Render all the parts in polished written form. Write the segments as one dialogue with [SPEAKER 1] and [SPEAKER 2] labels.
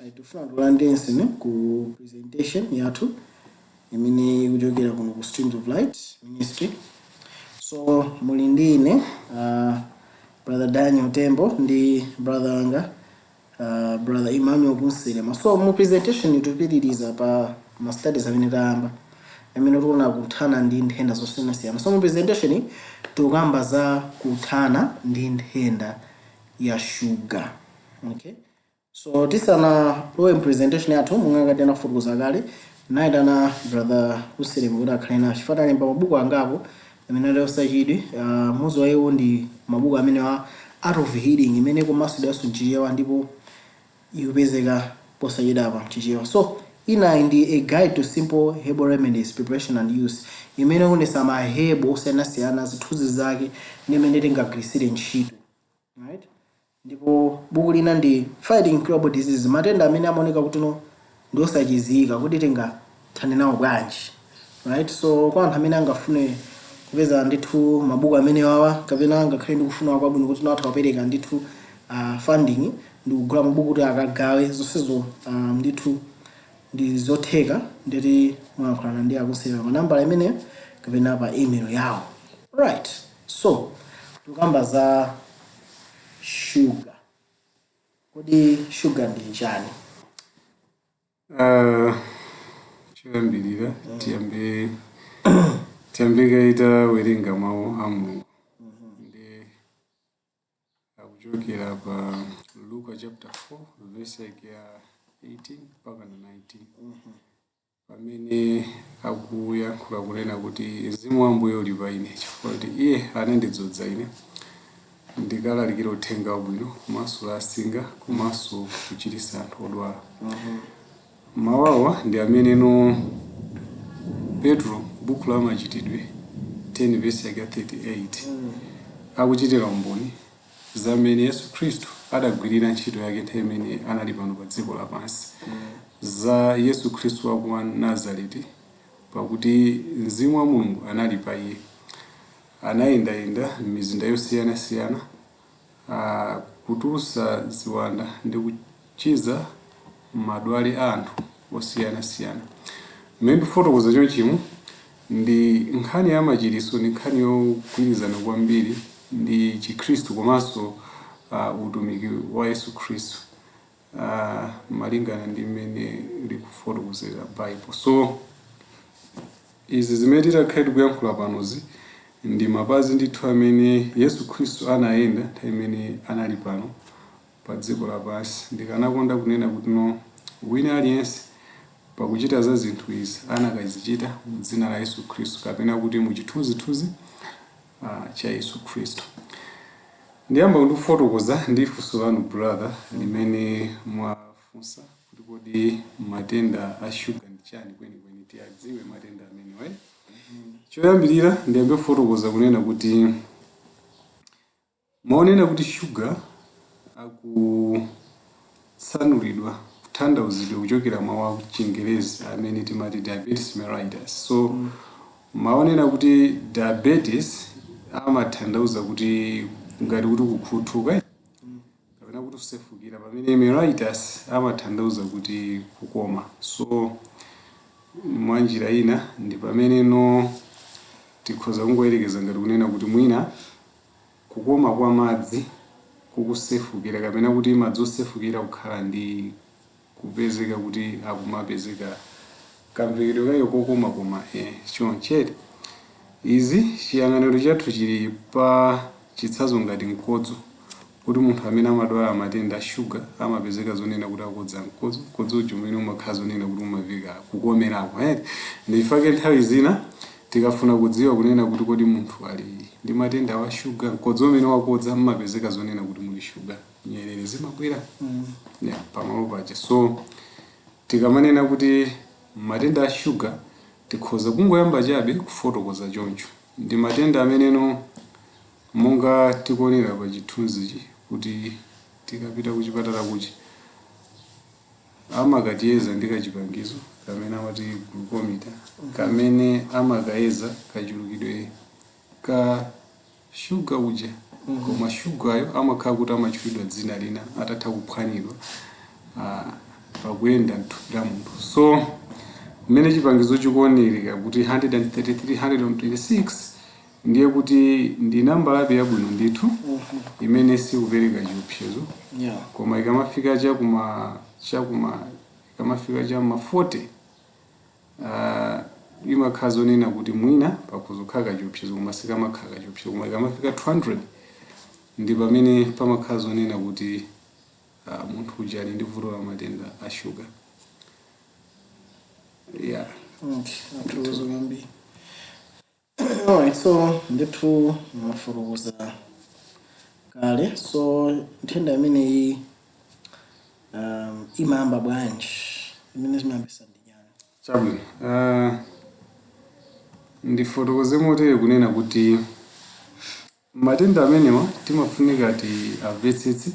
[SPEAKER 1] Tifuna tilandirenso ku presentation yathu imene ikuchokera kuno ku Streams of Light Ministry. So muli ndi ine Brother Daniel Tembo ndi brother wanga Brother Emmanuel Kunselema. So mu presentation tikupitiriza pa ma studies amene tayamba, amene tikuona kuthana ndi nthenda zosiyanasiyana. So mu presentation tikukamba za kuthana ndi nthenda ya sugar, okay? So tisanalowe mu presentation yathu, monga ngati anafotokoza kale, nayitana Brother Kunselema kuti akhale nawo chifukwa alemba mabuku angapo amene ali osachidwi. Mmodzi wa iwo ndi mabuku amene wa Art of Healing, imene komanso idanso mChichewa ndipo ikupezeka posachedwapa mChichewa. So inayi ndi A Guide to Simple Herbal Remedies, Preparation and Use, imene ikuonetsa ma herbal osiyanasiyana, zithunzi zake ndi imene tingagwirisire ntchito, right? Ndipo buku lina ndi Fighting Incurable Diseases, matenda amene amaoneka kuti no ndi osachizika, kuti tingathane nawo bwanji, right? So kwa anthu amene angafune kupeza ndithu mabuku amene wawa, kapena angakhale ndi kufuna kwabwino kuti nawo atha kupereka ndithu funding ndi kugula mabuku kuti akagawe zonsezo, ndithu ndi zotheka. Nditi mwayankhulana ndi akusera pa nambala imeneyo kapena pa email yawo, right? So tikukamba za sugar. Kodi sugar ndi chani?
[SPEAKER 2] Choyambirira tiyambe kaita werenga mawu a Mulungu, ndi akuchokera pa Luka chapter 4 verse yake ya 18 mpaka na 19, pamene akuyankhula kunena kuti, "Mzimu wa Ambuye uli pa ine, chifukwa kuti iye anandidzoza ine ndikalalikira uthenga wabwino, komanso asinga, komanso kuchiritsa anthu odwala." Mawawa ndi ameneno Petro, buku la Machitidwe 10 verse yake 38, akuchitira umboni zamene Yesu Khristu adagwirira ntchito yake nthawi imene anali pano pa dziko lapansi, za Yesu Khristu wa ku Nazareti, pakuti mzimu wa Mulungu anali pa iye, anayendayenda m'mizinda yosiyanasiyana, kutulutsa ziwanda ndi kuchiza madwale a anthu osiyanasiyana. Mmene ndikufotokoza chonchimu, ndi nkhani ya machiritso, ndi nkhani yogwirizana kwambiri ndi Chikhristu komanso utumiki wa Yesu Khristu, malingana ndi mmene likufotokozera Bible. So izi zimene titakhale tikuyankhula panozi ndi mapazi ndithu amene Yesu Khristu anayenda nthawi imene anali pano pa dziko lapansi. Ndikanakonda kunena kuti no, wina aliyense pakuchita za zinthu izi anakazichita mu dzina la Yesu Khristu, kapena kuti mu chithunzithunzi cha Yesu Khristu. Ndiyamba ndikufotokoza ndi funso lanu, brother, limene mwafunsa kuti kodi matenda a shuga ndi chani kwenikweni, tiyadziwe matenda amenewa, eh? Choyambirira ndiyambe kufotokoza kunena kuti maonena kuti shuga akutsanulidwa, kutanthauzidwa kuchokera mawu a Chingerezi amene timati diabetes mellitus. So maonena kuti diabetes amatanthauza kuti ngati kuti kukhuthuka kapena kuti kusefukira, pamene mellitus amatanthauza kuti kukoma. So mwanjira ina ndi pamene no tikhoza kungoyerekeza ngati kunena kuti mwina kukoma kwa madzi kukusefukira, kapena kuti madzi osefukira kukhala ndi kupezeka kuti akumapezeka kamvekedwe kayo kokoma koma chonchete. Izi chiyang'aniro chathu chili pa chitsanzo ngati mkodzo, kuti munthu amene amadwala matenda a shuga amapezeka zonena kuti akodza mkodzo, mkodzo uja umene umakhala zonena kuti umaveka kukomerako, eh? Ndifake nthawi zina tikafuna kudziwa kunena kuti kodi munthu ali ndi matenda wa shuga, mkodzo umene wakodza mmapezeka zonena kuti muli shuga, nyerere zimabwera yeah, pamalo paja. So tikamanena kuti matenda a shuga, tikhoza kungoyamba chabe kufotokoza choncho, ndi matenda ameneno monga tikuonera pa chithunzichi, kuti tikapita kuchipatala kuchi amakatiyeza ndi kachipangizo kamene amati glucometer, kamene amakayeza kachulukidwe ka shuga uja. Koma shugayo amakhala kuti amatchulidwa dzina lina atatha kuphwanyidwa. Pakuyenda mthupi la munthu. So mmene chipangizo chikuonekera kuti 133 126, ndiye kuti ndi nambalabe yabwino ndithu imene sikupereka chiopsezo. Koma ikamafika chakuma ikamafika chama 40, imakhala zonena kuti mwina pakuzokhala kachiopsezo, koma sikamakhala kachiopsezo. Koma ikamafika 200, ndi pamene pamakhala zonena kuti munthu uja ali ndi vuto la matenda a shuga, yeah.
[SPEAKER 1] Okay, athokoza kwambiri. Alright, so ndithu mwafotokoza kale. So nthenda imeneyi imayamba bwanji? Imene zimayambisa ndi chani?
[SPEAKER 2] Chabwino, ndifotokoze motere kunena kuti matenda amenewa timafunika ti amvetsetse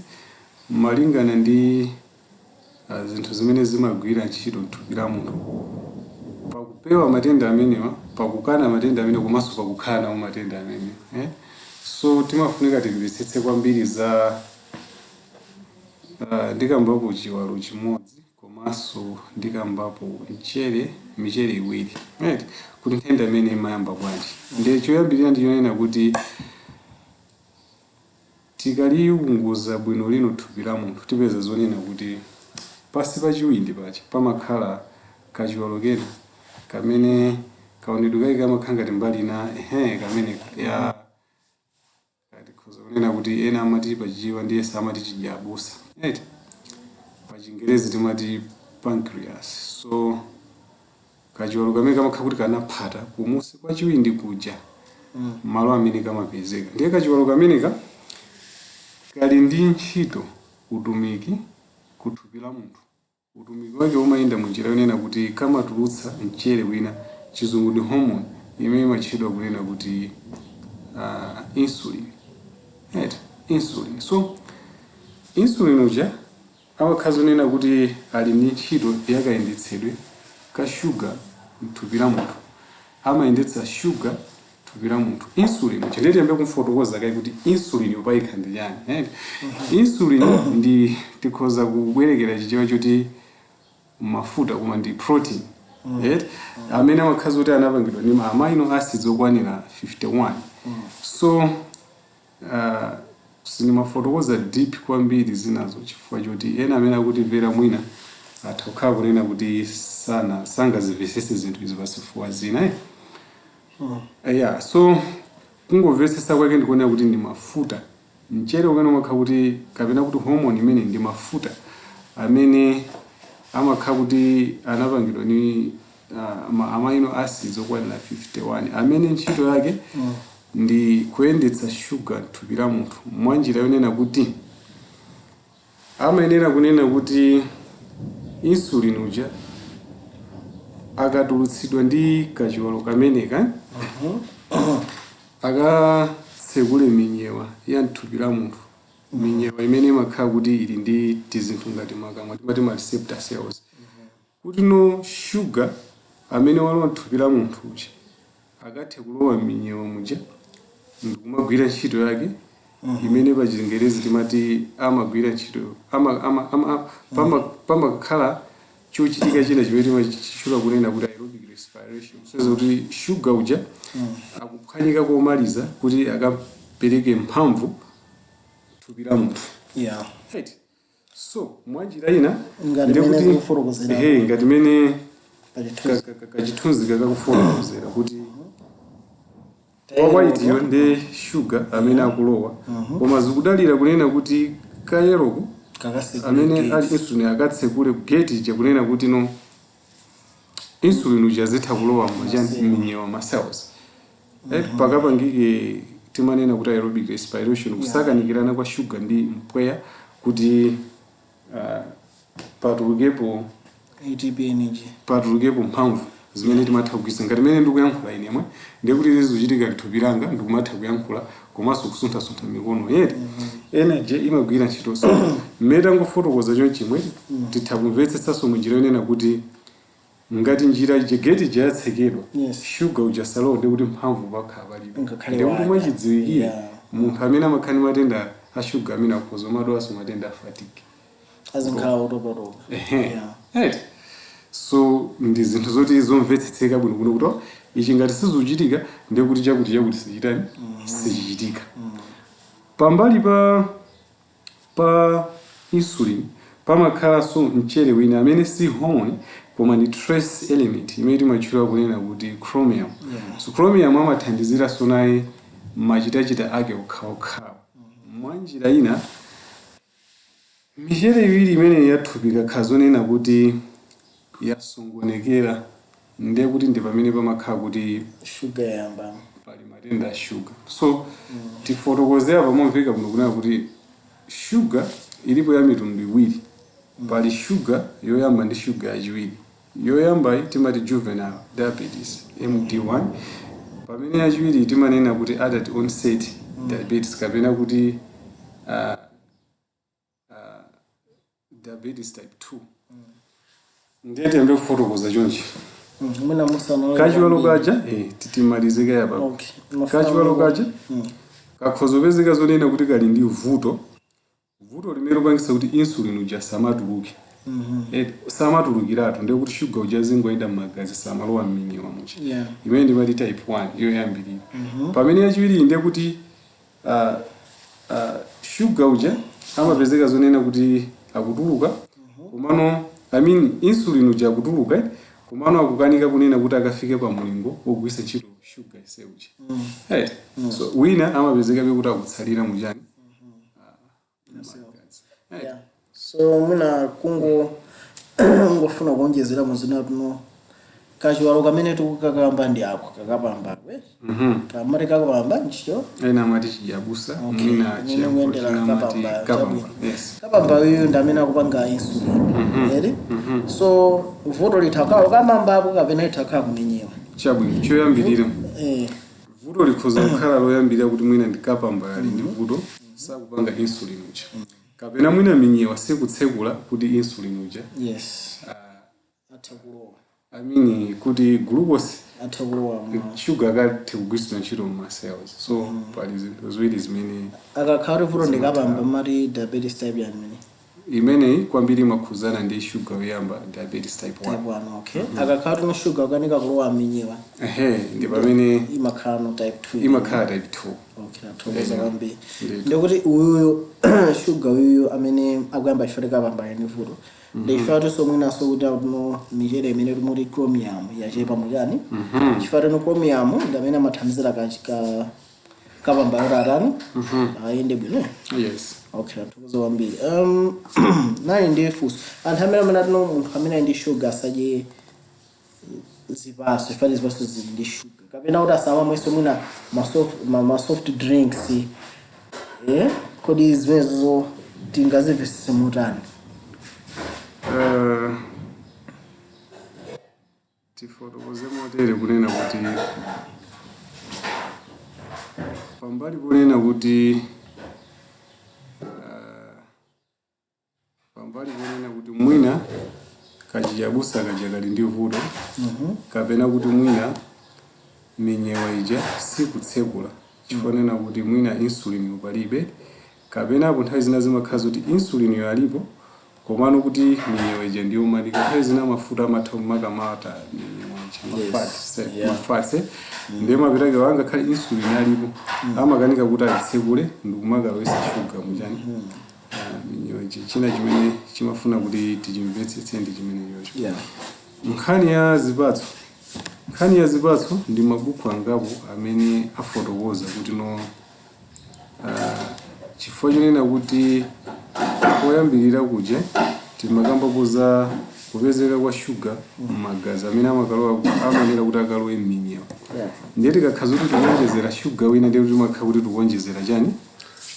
[SPEAKER 2] malingana ndi zinthu zimene zimagwira ntchito mthupi la munthu pakupewa matenda amenewa, pakukana matenda amenewa, komanso pakukhala nawo matenda amenewa, eh? So timafunika timvetsetse kwambiri za ndikambapo chiwalo chimodzi, komanso ndikambapo mchere, michere iwiri, right? Kuti nthenda imene imayamba bwanji. Ndiye choyambirira ndichonena kuti tikaliunguza bwino lino thupi la munthu, tipeza zonena kuti pasi pa chiwindi pacha pamakhala kachiwalo kena kamene kaonedwe kake kamakhala ngati mbali ina, ehe, kamene ya tikhoza kunena kuti ena amati pachichewa ndiye samati chidyabusa, right? Pa Chingerezi timati pancreas. So kachiwalo kamene kamakhala kuti kanaphata kumusi kwa chiwindi kuja, malo amene kamapezeka. Ndiye kachiwalo kameneka kali ndi ntchito, utumiki kuthupi la munthu. Utumiki wake umayenda munjira yonena kuti kamatulutsa mchere wina, Chizungu ndi hormone, imene imatchedwa kunena kuti insulin, right? Insulin. So insulin uja amakhala zonena kuti ali ndi ntchito yakayendetsedwe ka shuga mthupi la munthu. Amayendetsa shuga thupi la munthu insulin uja. Ndiye tiyambe kumfotokoza kayi kuti insulin payikha ndi chani, right? Insulin ndi, tikhoza kubwerekera Chichewa choti mafuta, koma ndi protein, right? Amene amakhala kuti anapangidwa ndi ma amino acids okwanira 51. So sindimafotokoza deep kwambiri zinazo chifukwa choti ena amene akutimvera mwina atha kukhala kunena kuti sana sangazimvesese zinthu izi pasifuwa zina, eh? Yeah, so kungomvetsetsa kwake ndikuonera kuti ndi mafuta, mchere umene umakhala kuti, kapena kuti hormone imene ndi mafuta amene amakhala kuti anapangidwa ni ma amino acids okwanira 51, amene ntchito yake ndi kuyendetsa shuga mthupi la munthu mwanjira yonena kuti amayenera kunena kuti insulin uja akatulutsidwa ndi kachiwalo kameneka, akatsekule minyewa ya mthupi la munthu, minyewa imene imakhala kuti ili ndi tizinthu ngati makamwa, timati ma receptor cells, kuti no sugar amene walowa mthupi la munthu uja akathe kulowa m'minyewa muja ndikumagwira ntchito yake imene pa Chingerezi timati amagwira ntchito pamakhala chochitika china chimene timachitchula kunena kuti aerobic respiration, so kuti sugar uja akuphwanyika komaliza kuti akapereke mphamvu thupi la munthu. Right. So mwanjira ina
[SPEAKER 1] Ngati
[SPEAKER 2] ndiye
[SPEAKER 1] mene
[SPEAKER 2] kuti-
[SPEAKER 1] zikufotokozera.
[SPEAKER 2] Ehe, ngati mene
[SPEAKER 1] pachithunzi.
[SPEAKER 2] Kachithunzi kakakufotokozera kuti wa white yo ndi sugar amene akulowa, koma zikudalira kunena kuti ka yellow ko
[SPEAKER 1] Kakatsekule
[SPEAKER 2] amene
[SPEAKER 1] gate.
[SPEAKER 2] ali insulin akatsekule gate ija, kunena kuti no insulin uja zitha kulowa mmachani, mminyewa, ma cells, right? Pakapangike timanena kuti aerobic respiration, kusakanikirana kwa sugar ndi mpweya kuti patulukepo
[SPEAKER 1] ATP energy.
[SPEAKER 2] Patulukepo mphamvu zimene timatha kugwiritsa ngati mene ndikuyankhula inemwe. Ndiye kuti zizochitika mthupi langa, ndikumatha kuyankhula komanso kusunthasuntha mikono yeti. Energy imagwira ntchito. So mmene tangofotokoza chonchimwe, titha kumvetsetsanso munjira yonena kuti ngati njira ija, gate ija yatsekedwa, shuga uja salowa, ndiye kuti mphamvu pakhala palibe.
[SPEAKER 1] Ngakhale
[SPEAKER 2] Ndiye kuti
[SPEAKER 1] wada.
[SPEAKER 2] mwachidziwikire munthu amene amakhala ndi matenda a shuga amene akhoza umadwalanso matenda a fatigue.
[SPEAKER 1] Azinkhala otopatopa.
[SPEAKER 2] Ehe. Right? So ndi zinthu zoti zomvetsetseka bwino kuno kuti ichi ngati sizuchitika, ndiye kuti chakuti chakuti sichitani, sichichitika. Pambali pa insulin pamakhalanso mchere wina amene si hormone koma ndi trace element imene timatchula kunena kuti chromium. So chromium amathandiziranso naye machitachita ake okhaokhawo. Mwanjira ina, michere iwiri imene yathupi ikakhala zonena kuti yasongonekera, ndiye kuti ndi pamene pamakhala kuti
[SPEAKER 1] shuga yamba.
[SPEAKER 2] Pali matenda a shuga. So tifotokozera pamomveka bwino kunena kuti shuga ilipo ya mitundu iwiri. Pali shuga yoyamba ndi shuga yachiwiri. Yoyambayi timati juvenile diabetes, MD1, pamene yachiwiri timanena kuti adult onset diabetes kapena kuti diabetes type 2. Ndiye tiyambe kufotokoza chonchi.
[SPEAKER 1] Mwina musana
[SPEAKER 2] Kachiwalo kaja, titimalizike yapa. Kachiwalo kaja kakhoza kupezeka zonena kuti kali ndi vuto, vuto limene lupangisa kuti insulin uja samatuluke. Samatulukiratu, ndiye kuti shuga uja zingoyenda m'magazi, samalowa m'minyewa muja. Imene ndimati type 1 yoyambirira. Pamene yachiwiri ndiye kuti shuga uja amapezeka zonena kuti akutuluka, komano, I mean, insulin uja akutuluka, komano akukanika kunena kuti akafike pa mulingo wogwiritsa ntchito shuga ise uja. Right. So wina amapezekabe kuti akutsalira muchani? Magazi. Right.
[SPEAKER 1] Yeah. So mwina kungo ngofuna kuonjezera muzina tuno, kachiwalo kamene tikukakamba ndi ako kakapambakwe. Kamati kakapamba nchicho.
[SPEAKER 2] Ena amati chijabusa. Mwina
[SPEAKER 1] Mwina
[SPEAKER 2] chiyankhulo
[SPEAKER 1] kuyendera
[SPEAKER 2] china amati
[SPEAKER 1] kapamba.
[SPEAKER 2] kapamba.
[SPEAKER 1] Chabwino.
[SPEAKER 2] Yes.
[SPEAKER 1] Kapamba uyu ndi amene akupanga insulin eri. So vuto litakhala kamambapo kapena litakhala kumenyewa?
[SPEAKER 2] Chabwino, choyambirira, vuto likhoza kukhala loyambirira kuti mwina ndi kapamba ali ndi vuto, sakupanga insulin uja, kapena mwina minyewa sikutsekula kuti insulin uja
[SPEAKER 1] atha kulowa.
[SPEAKER 2] I mean, kuti glucose,
[SPEAKER 1] Atha kulowa mwa
[SPEAKER 2] sugar akathe kugwiritsidwa ntchito mu cells. So pali zinthu ziwiri zimene
[SPEAKER 1] Akakhala kuti vuto ndikapamba, mati diabetes type yani imene?
[SPEAKER 2] Imeneyi kwambiri imakhuzana ndi sugar yoyamba, diabetes type 1.
[SPEAKER 1] Type 1, okay. Akakhala kuti sugar ukanika kulowa minyewa,
[SPEAKER 2] Ehe, ndi pamene
[SPEAKER 1] imakhala no type 2.
[SPEAKER 2] Imakhala type 2.
[SPEAKER 1] Okay, athokoza kwambiri.
[SPEAKER 2] Ndithu.
[SPEAKER 1] Ndikuti uyuyu sugar uyuyu amene akuyamba chifukwa kapamba ni vuto, ndichifukwa tinso mwinaso kuti akuno michere imene timuti chromium yachepa muchani, chifukwa tino chromium ndi amene amathandizira ka kapamba kuti atani, ayende bwino.
[SPEAKER 2] Yes.
[SPEAKER 1] Okay, athokoza kwambiri. Nali ndi funso. Anthu amene atino munthu amene ali ndi sugar asadye zipaso ifani, zipaso zili ndi sugar, kapena kuti asamamwenso mwina ma soft drinks, kodi zimenezo tingazimvesese motani?
[SPEAKER 2] Tifotokoze motere kunena kuti pambali ponena kuti mwina kachijabusa kaja kali ndi vuto, kapena kuti mwina minyewa ija sikutsekula chifukwa kuti mwina insulin palibe, kapena apo nthawi zina zimakhala zoti insulin yo alipo komano kuti minyewa ija ndiyomanika. Nthawi zina mafuta amatha kumakamata minyewa ija, ma fats. Ma fats, ndiye mapitake wangakhale insulin alipo, amakanika kuti ayitsekule ndikumakalowesa shuga muchani? Ah, minyewa ija. China chimene chimafuna kuti tichimvetsetse ndi chimene chocho. Nkhani ya zipatso, nkhani ya zipatso ndi mabuku angapo amene afotokoza kuti no, chifukwa chonena kuti poyambirira kuja timakambapo za kupezeka kwa shuga m'magazi amene amakalowa, amanena kuti akalowe m'minyewa. Ndiye tikakhaza kuti tikuonjezera shuga wina, ndiye kuti timakhala kuti tikuonjezera chani?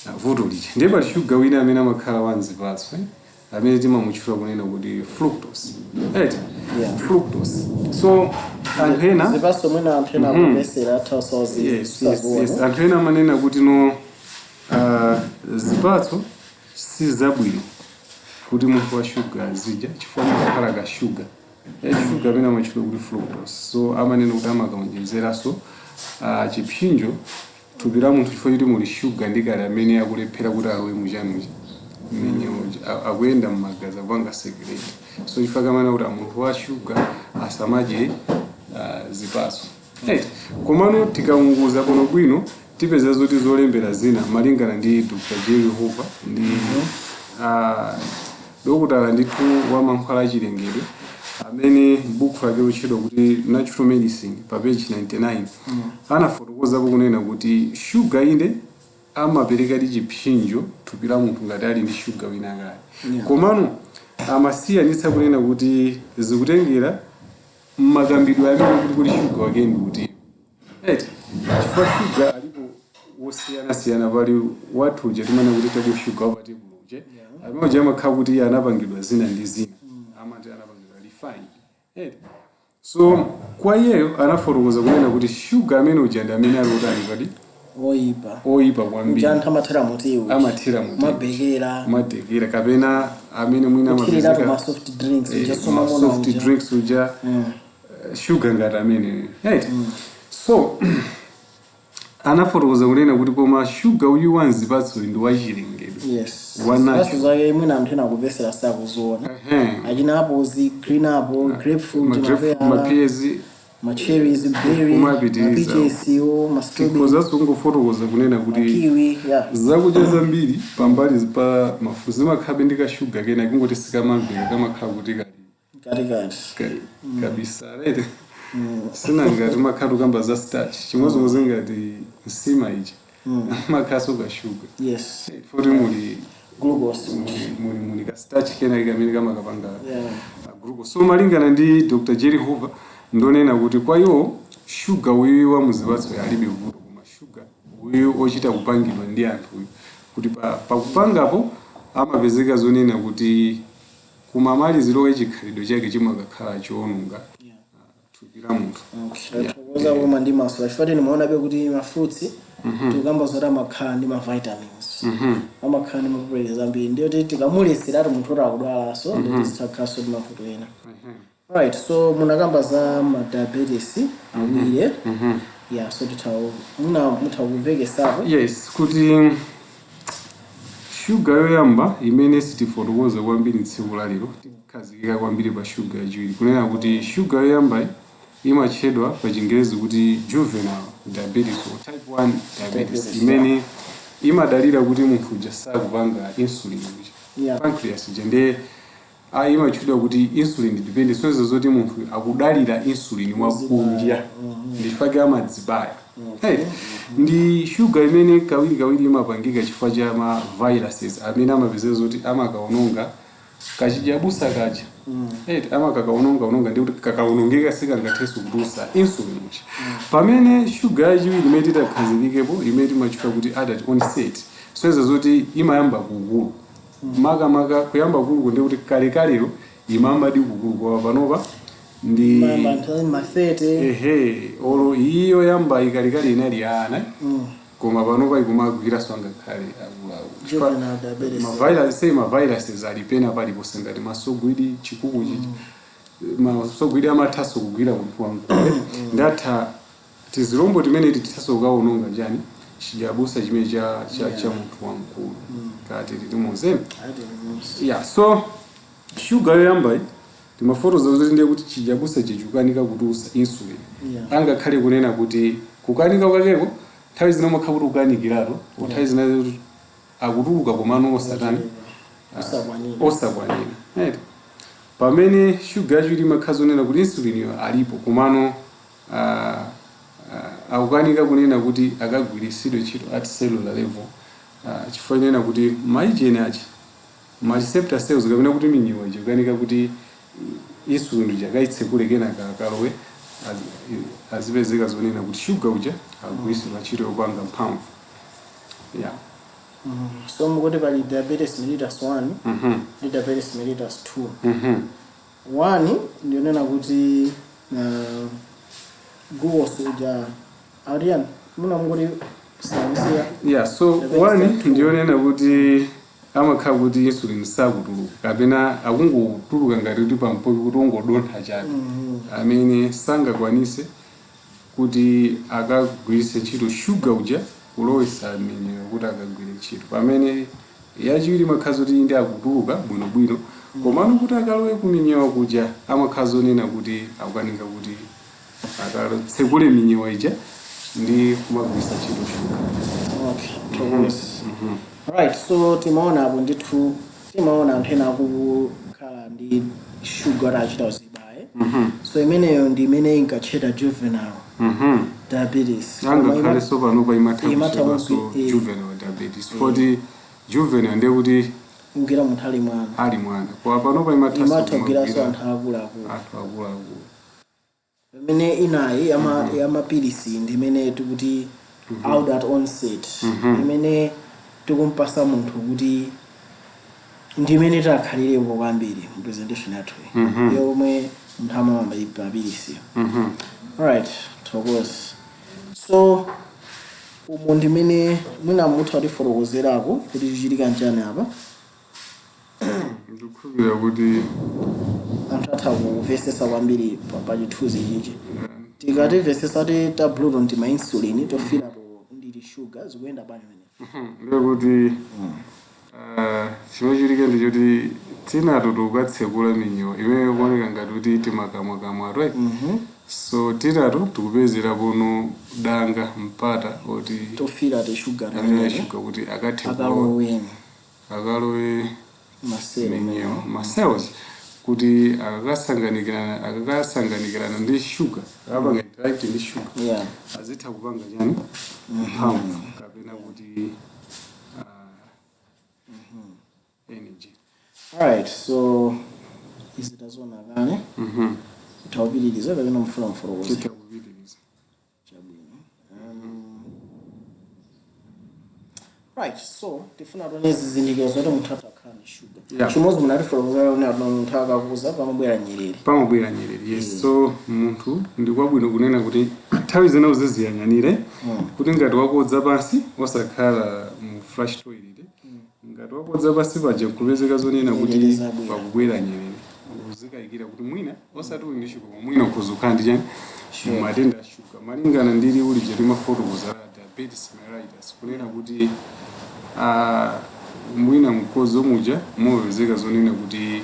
[SPEAKER 2] Ah, vuto lija. Ndiye pali shuga wina amene amakhala wa mzipatso, eh? Amene timamutchula kunena kuti fructose, right? Fructose. So anthu ena
[SPEAKER 1] Zipatso mwina anthu ena akumvesera atha
[SPEAKER 2] Yes. Anthu ena amanena kuti no, zipatso si zabwino kuti munthu wa shuga azidya chifukwa amakhala ka shuga, shuga amene amatchula kuti fructose. So amanena kuti amakaonjezeranso chipsinjo thupi la munthu chifukwa choti muli shuga ndi kale amene akulephera kuti alowe muchanucha mmenye uja, akuyenda mmagazi, akupanga circulate. So chifukwa kamana kuti munthu wa shuga asamadye zipatso, right? Komano tikaunguza bwinobwino, tipeza zoti zolembera zina, malingana ndi Dr. Jerry Hoover, ndi dokotala ndithu wa mankhwala achilengedwe, amene m'buku lake lotchedwa kuti Natural Medicine, pa page 99, anafotokozapo kunena kuti shuga inde amaperekadi chipsinjo thupi la munthu ngati ali ndi shuga wina kale. Komano amasiyanitsa kunena kuti zikutengera mmakambidwe amene kuti shuga wake ndi kuti, right? Chifukwa shuga alipo wosiyanasiyana. Pali wathu uja timene kuti table sugar, wa pa table uja, amene uja amakhala kuti iye anapangidwa zina ndi zina, amati anapangidwa refined, right? So kwa iyeyo anafotokoza kunena kuti shuga amene uja ndi amene ali utani kodi?
[SPEAKER 1] Oyipa.
[SPEAKER 2] Oyipa kwambiri.
[SPEAKER 1] Uja anthu amathira mutiwu.
[SPEAKER 2] Amathira mutiwu.
[SPEAKER 1] Mabekera.
[SPEAKER 2] Kumatekera, kapena amene mwina
[SPEAKER 1] kuthirirato
[SPEAKER 2] amapezeka
[SPEAKER 1] ma soft drinks uja.
[SPEAKER 2] Ma
[SPEAKER 1] somamona
[SPEAKER 2] soft
[SPEAKER 1] uja.
[SPEAKER 2] drinks uja, sugar ngati amene, right? So anafotokoza kunena kuti koma shuga uyu wa mzipatso ndi wachilengedwe. Wa natural.
[SPEAKER 1] Zipatso zake mwina anthu ena akupesera sakuziona. Achina apples, green apple, grapefruit, mapeyala,
[SPEAKER 2] mapiyezi,
[SPEAKER 1] ma cherries, berry,
[SPEAKER 2] Kumapitiriza.
[SPEAKER 1] ma peaches iwo, ma strawberry,
[SPEAKER 2] Tikhozanso kungofotokoza kunena kuti
[SPEAKER 1] kiwi, yeah.
[SPEAKER 2] zakudya zambiri pambali pa mafu zimakhabe ndi kashuga kena, kungoti sikamamveka, kamakhala kuti kali
[SPEAKER 1] katikati.
[SPEAKER 2] Kabisa, right? Sina ngati makhala ukamba za starch, chimodzimodzi ngati nsima ija, makhaso kashuga foti muli
[SPEAKER 1] glucose.
[SPEAKER 2] Muli ka starch kena kamene kamakapanga glucose. So malingana ndi Dr. Jerry Hoover, ndonena kuti kwa iwo shuga uyu wa muzipatso alibe vuto, koma shuga uyu ochita kupangidwa ndi anthu uyu, kuti pakupangapo amapezeka zonena kuti kumamaliziro chikhalidwe chake chimakakhala chowononga thupi la munthu.
[SPEAKER 1] Okay, tathokoza koma ndi maso, chifukwa timaonabe kuti ma fruits tikukamba zoti amakhala ndi ma vitamins, amakhala ndi ma properties ambiri, ndiyo kuti tikamuleseratu munthu oti akudwalanso, ndiyo tizitakhalanso ndi mavuto ena, right? So munakamba za ma diabetes awiri, yeah, so titha muna mutha kumvekesapo.
[SPEAKER 2] Yes, kuti shuga yoyamba imene sitifotokoza kwambiri tsiku la lero, tikhazikika kwambiri pa shuga yachiwiri, kunena kuti shuga yoyamba imatchedwa pa Chingerezi kuti juvenile diabetes or type 1 diabetes,
[SPEAKER 1] Diabetes,
[SPEAKER 2] imene imadalira kuti munthu uja sakupanga insulin uja, pancreas uja, ndiye imatchedwa kuti insulin dependent. So zoti munthu akudalira insulin wakunja, ndifake amadzibaya. Hey, ndi shuga imene kawiri kawiri imapangika chifukwa cha ma viruses amene amapezeka zoti amakaononga kachijabusa kaja. Hey, amakakaononga ononga, ndi kuti kakaonongeka sikangathenso kutulutsa insulin uja. Pamene shuga yachiwiri imene titakhazikikepo, imene timatchula kuti adult onset, so zoti imayamba kukulu, makamaka kuyamba kukulu ndi kuti kalekalero imayambadi kukulu, kwa panopa ndi
[SPEAKER 1] mayamba anthu ma 30.
[SPEAKER 2] Ehe, olo iyo yamba ikalikali inali ana, koma panopa ikumagwiranso angakhale akuluakulu.
[SPEAKER 1] Juvenile diabetes.
[SPEAKER 2] Ma virus, sei ma viruses ali pena paliponse, ngati masogwidi, chikuku chichi, masogwidi amathanso kugwira munthu wamkulu, ndatha tizilombo timene tithaso kukaononga chani, chijabusa chimene cha munthu wamkulu, kati tilimozeni. Yeah, so shuga yoyamba timafotokoza kuti ndiye kuti chijabusa chichukanika kutulutsa insulin. Angakhale kunena kuti kukanika kwakeko nthawi zina umakhala kuti kukanikiratu, nthawi zina kuti akutuluka komano osatani?
[SPEAKER 1] Osakwanira.
[SPEAKER 2] Osakwanira, right? Pamene shuga yachiwiri imakhala zonena kuti insulin yo alipo, komano akukanika kunena kuti akagwiritsidwe ntchito at cellular level, chifukwa inena kuti maijeni achi ma receptor cells, kapena kuti minyewa iji, kukanika kuti insulin uja akayitsekule, kenaka akalowe, azipezeka zonena kuti shuga uja akugwiritsidwa ntchito yopanga mphamvu, yeah.
[SPEAKER 1] So mukuti pali diabetes mellitus 1 ndi diabetes mellitus 2. 1 ndionena kuti glucose uja arian muna mukuti samisiya.
[SPEAKER 2] Yeah, so
[SPEAKER 1] Diabetes
[SPEAKER 2] one
[SPEAKER 1] type 2.
[SPEAKER 2] ndionena kuti amakhala kuti insulin sakutuluka, kapena akungotuluka ngati kuti pampopi, kuti ungodontha chabe, amene sangakwanise kuti akagwiritse ntchito shuga uja kulowesa minyewa kuti akagwire ntchito. Pamene yachiwiri imakhala kuti ndi akutuluka bwinobwino. Komano kuti akalowe kuminyewa kuja, amakhala zonena kuti akukanika kuti akatsekule minyewa ija ndi kumagwiritsa ntchito shuga.
[SPEAKER 1] Okay, thokoza. Right, so timaona apo ndithu, timaona anthu ena akukhala ndi sugar achita uzibaye. So imeneyo ndi imene inkatchedwa juvenile diabetes. Koma
[SPEAKER 2] Angakhale sopanopa imatha
[SPEAKER 1] imatha
[SPEAKER 2] kuchedwanso juvenile diabetes, foti juvenile ndiye kuti
[SPEAKER 1] kugwira munthu ali mwana.
[SPEAKER 2] Ali mwana, koma panopa imathanso
[SPEAKER 1] Imatha kugwiranso
[SPEAKER 2] kumagwira
[SPEAKER 1] anthu akuluakulu.
[SPEAKER 2] Anthu akuluakulu.
[SPEAKER 1] Pamene inayi yamapilisi ndi imene tikuti adult onset, imene tikumpasa munthu kuti ndi imene takhalirepo kwambiri mu presentation yathu, yomwe munthu amamwa mapilisi. Alright, thokoza. So umu ndimene mwina mutha kutifotokozerako kuti chichitika nchani apa?
[SPEAKER 2] Ndikukhulupirira kuti
[SPEAKER 1] anthu atha kumvesesa kwambiri pa chithunzi chichi. Tikatimvesesa ti ta blue to ndi ma insulin, tofira to ndili sugar, zikuyenda bwanji mene?
[SPEAKER 2] Ndiye kuti chimene chitika ndichoti tinato tikukatsekula minyewa imene ikuoneka ngati kuti timakamwakamwa, right? So tinato tikupezera pono danga, mpata oti
[SPEAKER 1] tofira ti sugar
[SPEAKER 2] amene
[SPEAKER 1] timeneko
[SPEAKER 2] shuga kuti akathe kulowa
[SPEAKER 1] akalowe
[SPEAKER 2] akalowe
[SPEAKER 1] maselo
[SPEAKER 2] minyewa, ma cells, kuti akakasanganikirana ndi shuga, akapanga interact ndi shuga, azitha kupanga chani? Mphamvu kapena kuti energy.
[SPEAKER 1] Alright, so izi taziona kale. Tawupitiriza kapena mfuna mfotokoze?
[SPEAKER 2] Titha kupitiriza.
[SPEAKER 1] Chabwino. Right, so tifuna tione zizindikiro zoti munthu atakhala ndi sugar. Chimodzi munatifotokozera kuti ati munthu akakuza pamabwera nyerere.
[SPEAKER 2] Pamabwera nyerere, yes. So munthu ndi kwabwino kunena kuti nthawi zina uziziyang'anire kuti ngati wakodza pansi, osakhala mu flush toilet, ngati wakodza pansi paja kupezeka zonena
[SPEAKER 1] Nyerere
[SPEAKER 2] kuti
[SPEAKER 1] zabwera.
[SPEAKER 2] Pakubwera nyerere, uzikayikira kuti mwina osati uli ndi shuga, koma mwina ukhoza kukhala ndi chani? Matenda a shuga, malingana ndi liwu lija limafotokoza la diabetes mellitus, kunena kuti mwina mkodzo muja mumapezeka zonena kuti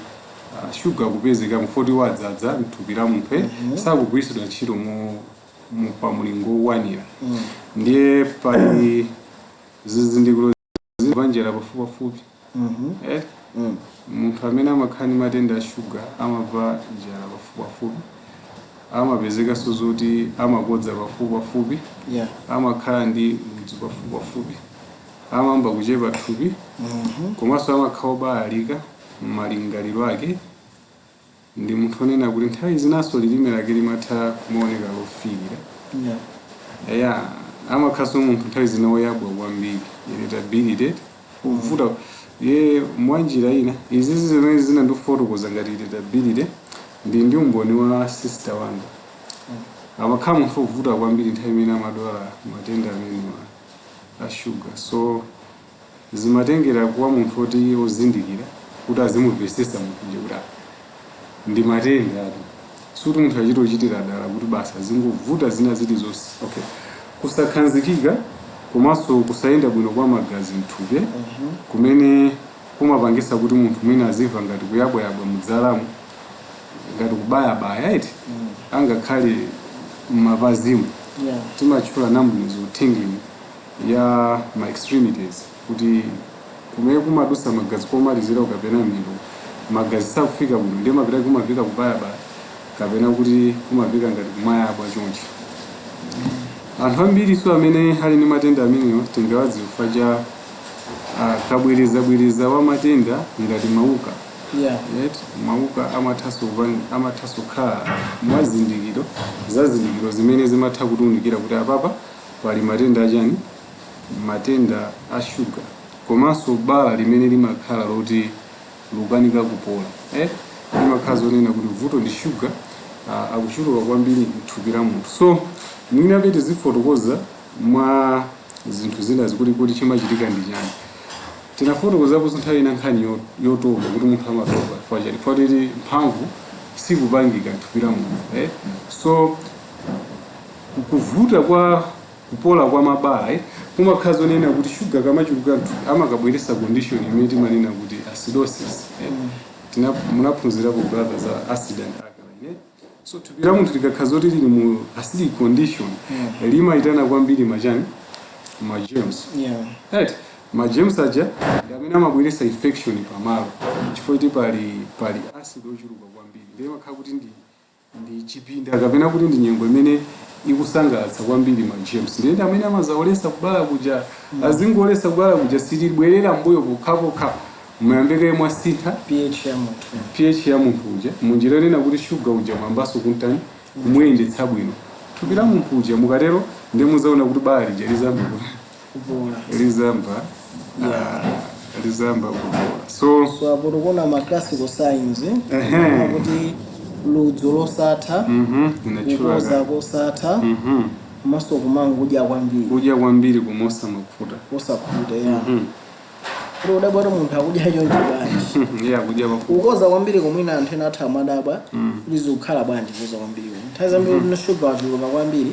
[SPEAKER 2] shuga kupezeka mfoti wadzadza mthupi la munthu, sakugwiritsidwa ntchito mu pamulingo wokwanira. Ndiye pali zizindikiro zimva pafupipafupi. Eh? Munthu amene amakhala ndi matenda a shuga amamva njala pafupipafupi, amapezekanso zoti amakodza pafupipafupi, amakhala ndi ludzu pafupipafupi, amayamba kuchepa thupi, komanso amakhala obalalika m'malingaliro ake. Ndi munthu onena kuti nthawi zinanso lilime lake limatha kumaoneka lofiirira. Ya, amakhalanso munthu nthawi zina woyabwa kwambiri, irritability, kuvuta ye. Mwanjira ina, izizi zimene zina ndikufotokoza ngati irritability, ndi umboni wa sister wanga. Amakhala munthu wovuta kwambiri nthawi imene amadwala matenda amenewa a sugar. So zimatengera kuwa munthu oti ozindikira kuti azimumvesesa munthu nje kuti ndi matenda atu, suti munthu achite ochitira dala kuti basi azingovuta zina zilizonse. Okay, kusakhanzikika komanso kusayenda bwino kwa magazi mthupi, kumene kumapangisa kuti munthu mwina azimva ngati kuyabwayabwa mudzalamu, ngati kubayabaya iti, angakhale m'mapazimu. Timatchula numbness or tingling ya ma extremities, kuti kumene kumadusa magazi komalizira kapena miyendo, magazi sakufika bwino, ndiye mapita kumafika kubayabaya kapena kuti kumafika ngati kumayabwa chonchi. Anthu ambiri so amene ali ndi matenda amenewa tingawadziwa cha kabwerezabwereza wa matenda ngati mauka. Right? Mauka amathanso kukhala mwa zindikiro za zindikiro zimene zimatha kutiwunikira kuti apapa pali matenda achani? Matenda a shuga. Komanso bala limene limakhala loti lukanika kupola, eh? Limakhala zonena kuti vuto ndi shuga akuchuluka kwambiri mthupi la munthu. So mwina pete zifotokoza mwa zinthu zina zikuti kuti chimachitika ndi chani. Tinafotokozaponso nthawi ina nkhani yotopa, kuti munthu amatopa chifukwa chani? Chifukwa kuti mphamvu sikupangika mthupi la munthu, eh? So kuvuta kwa kupola kwa mabala, eh? Kumakhala zonena kuti shuga kamachuluka mthupi amakabweresa condition imene timanena kuti acidosis, eh? Munaphunzirapo, brother, za acid and alkaline, eh? So thupi la munthu likakhala zoti lili mu acidic condition, limayitana kwambiri machani, ma germs. Right, ma germs aja ndi amene amabweretsa infection pamalo, chifukwa kuti pali acid ochuluka kwambiri. Ndiye makhala kuti ndi chipinda kapena kuti ndi nyengo imene ikusangalatsa kwambiri ma germs. Ndiye ndi amene amazaolesa kubala kuja. Azingolesa kubala kuja, silibwerera mbuyo pokhapokha muyambeke mwasintha
[SPEAKER 1] pH ya munthu.
[SPEAKER 2] pH ya munthu uja, munjira yonena kuti shuga uja mwambaso kuntani, kumuyendetsa bwino thupi la munthu uja. Mukatero ndiye muzaona kuti bala lija lizamba
[SPEAKER 1] kupola.
[SPEAKER 2] Lizamba lizamba kupola. So
[SPEAKER 1] So apo tikuona ma classical signs, eh?
[SPEAKER 2] Ehe.
[SPEAKER 1] Kuti ludzu losatha,
[SPEAKER 2] inachula.
[SPEAKER 1] Kukoza kosatha, komanso kumangudya kwambiri.
[SPEAKER 2] Kudya kwambiri kumosa mafuta.
[SPEAKER 1] Osakhuta ya kuti udabwa kuti munthu akudya chonchi bwanji?
[SPEAKER 2] Yeah, kudya mafuta.
[SPEAKER 1] Kukoza kwambiri komwina anthu ena atha amadabwa kuti zikukhala bwanji kukoza kwambiri. Nthawi zambiri kuti shuga wachuluka kwambiri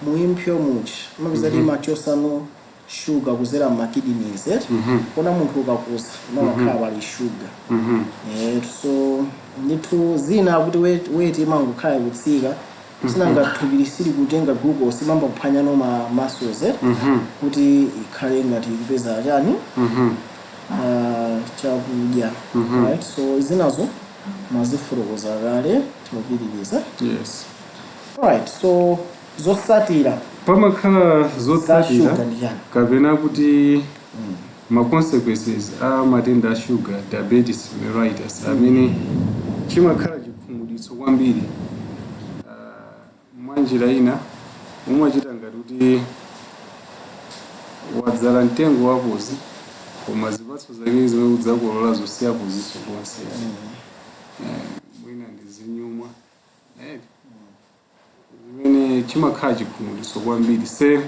[SPEAKER 1] muimpsyo muchi, umapeza kuti imachosano shuga kuzera ma kidneys, eh? Kona munthu ukakuza umakhala pali shuga. So ndithu zina kuti weight imangokhala kutsika, sinanga thupi lisili kutenga glucose, imamba kuphwanya no ma muscles, eh? Kuti ikhale ngati ikupeza chani, chakudya, right? So zinazo mazifotokoza kale, tikupitiriza.
[SPEAKER 2] Yes.
[SPEAKER 1] Alright, so zosatira
[SPEAKER 2] Pamakhala
[SPEAKER 1] za
[SPEAKER 2] zotsatira
[SPEAKER 1] shuga ndi chani?
[SPEAKER 2] kapena kuti ma consequences a matenda a sugar, diabetes mellitus, amene chimakhala chikhumudwitso kwambiri. Mwanjira ina umachita ngati kuti wadzala mtengo wapozi, koma zipatso zake zimene udzakolola zosiyapo ziso konse. Mwina ndi zinyumwa, zimene chimakhala chikhumudwitso kwambiri. Se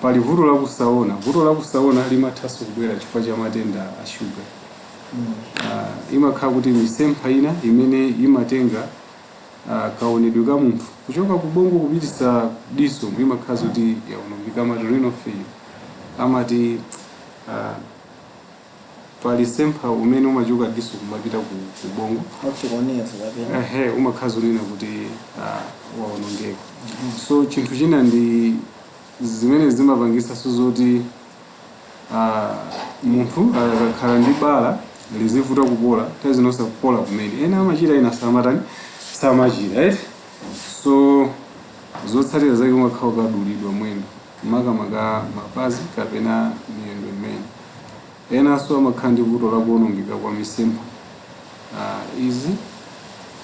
[SPEAKER 2] pali vuto lakusaona. Vuto lakusaona limathanso kubwera chifukwa cha matenda a shuga. Imakhala kuti misempha ina imene imatenga kaonedwe ka munthu kuchoka ku bongo kupitisa diso imakhala zoti yaonongeka, amati renal failure. Amati pali sempha umene umachoka diso kumapita ku bongo.
[SPEAKER 1] Optic nerve kapena?
[SPEAKER 2] Ehe, umakhala zonena kuti waonongeka. So chinthu china ndi zimene zimapangisanso zoti munthu akakhala ndi bala lizivuta kupola, nthawi zina kupola kumene ena amachira, ena samatani, samachira, right? So zotsatira zake umakhala ukadulidwa mwendo, makamaka mapazi kapena miyendo imene. Enanso amakhala ndi vuto la kuwonongeka kwa misempha. Izi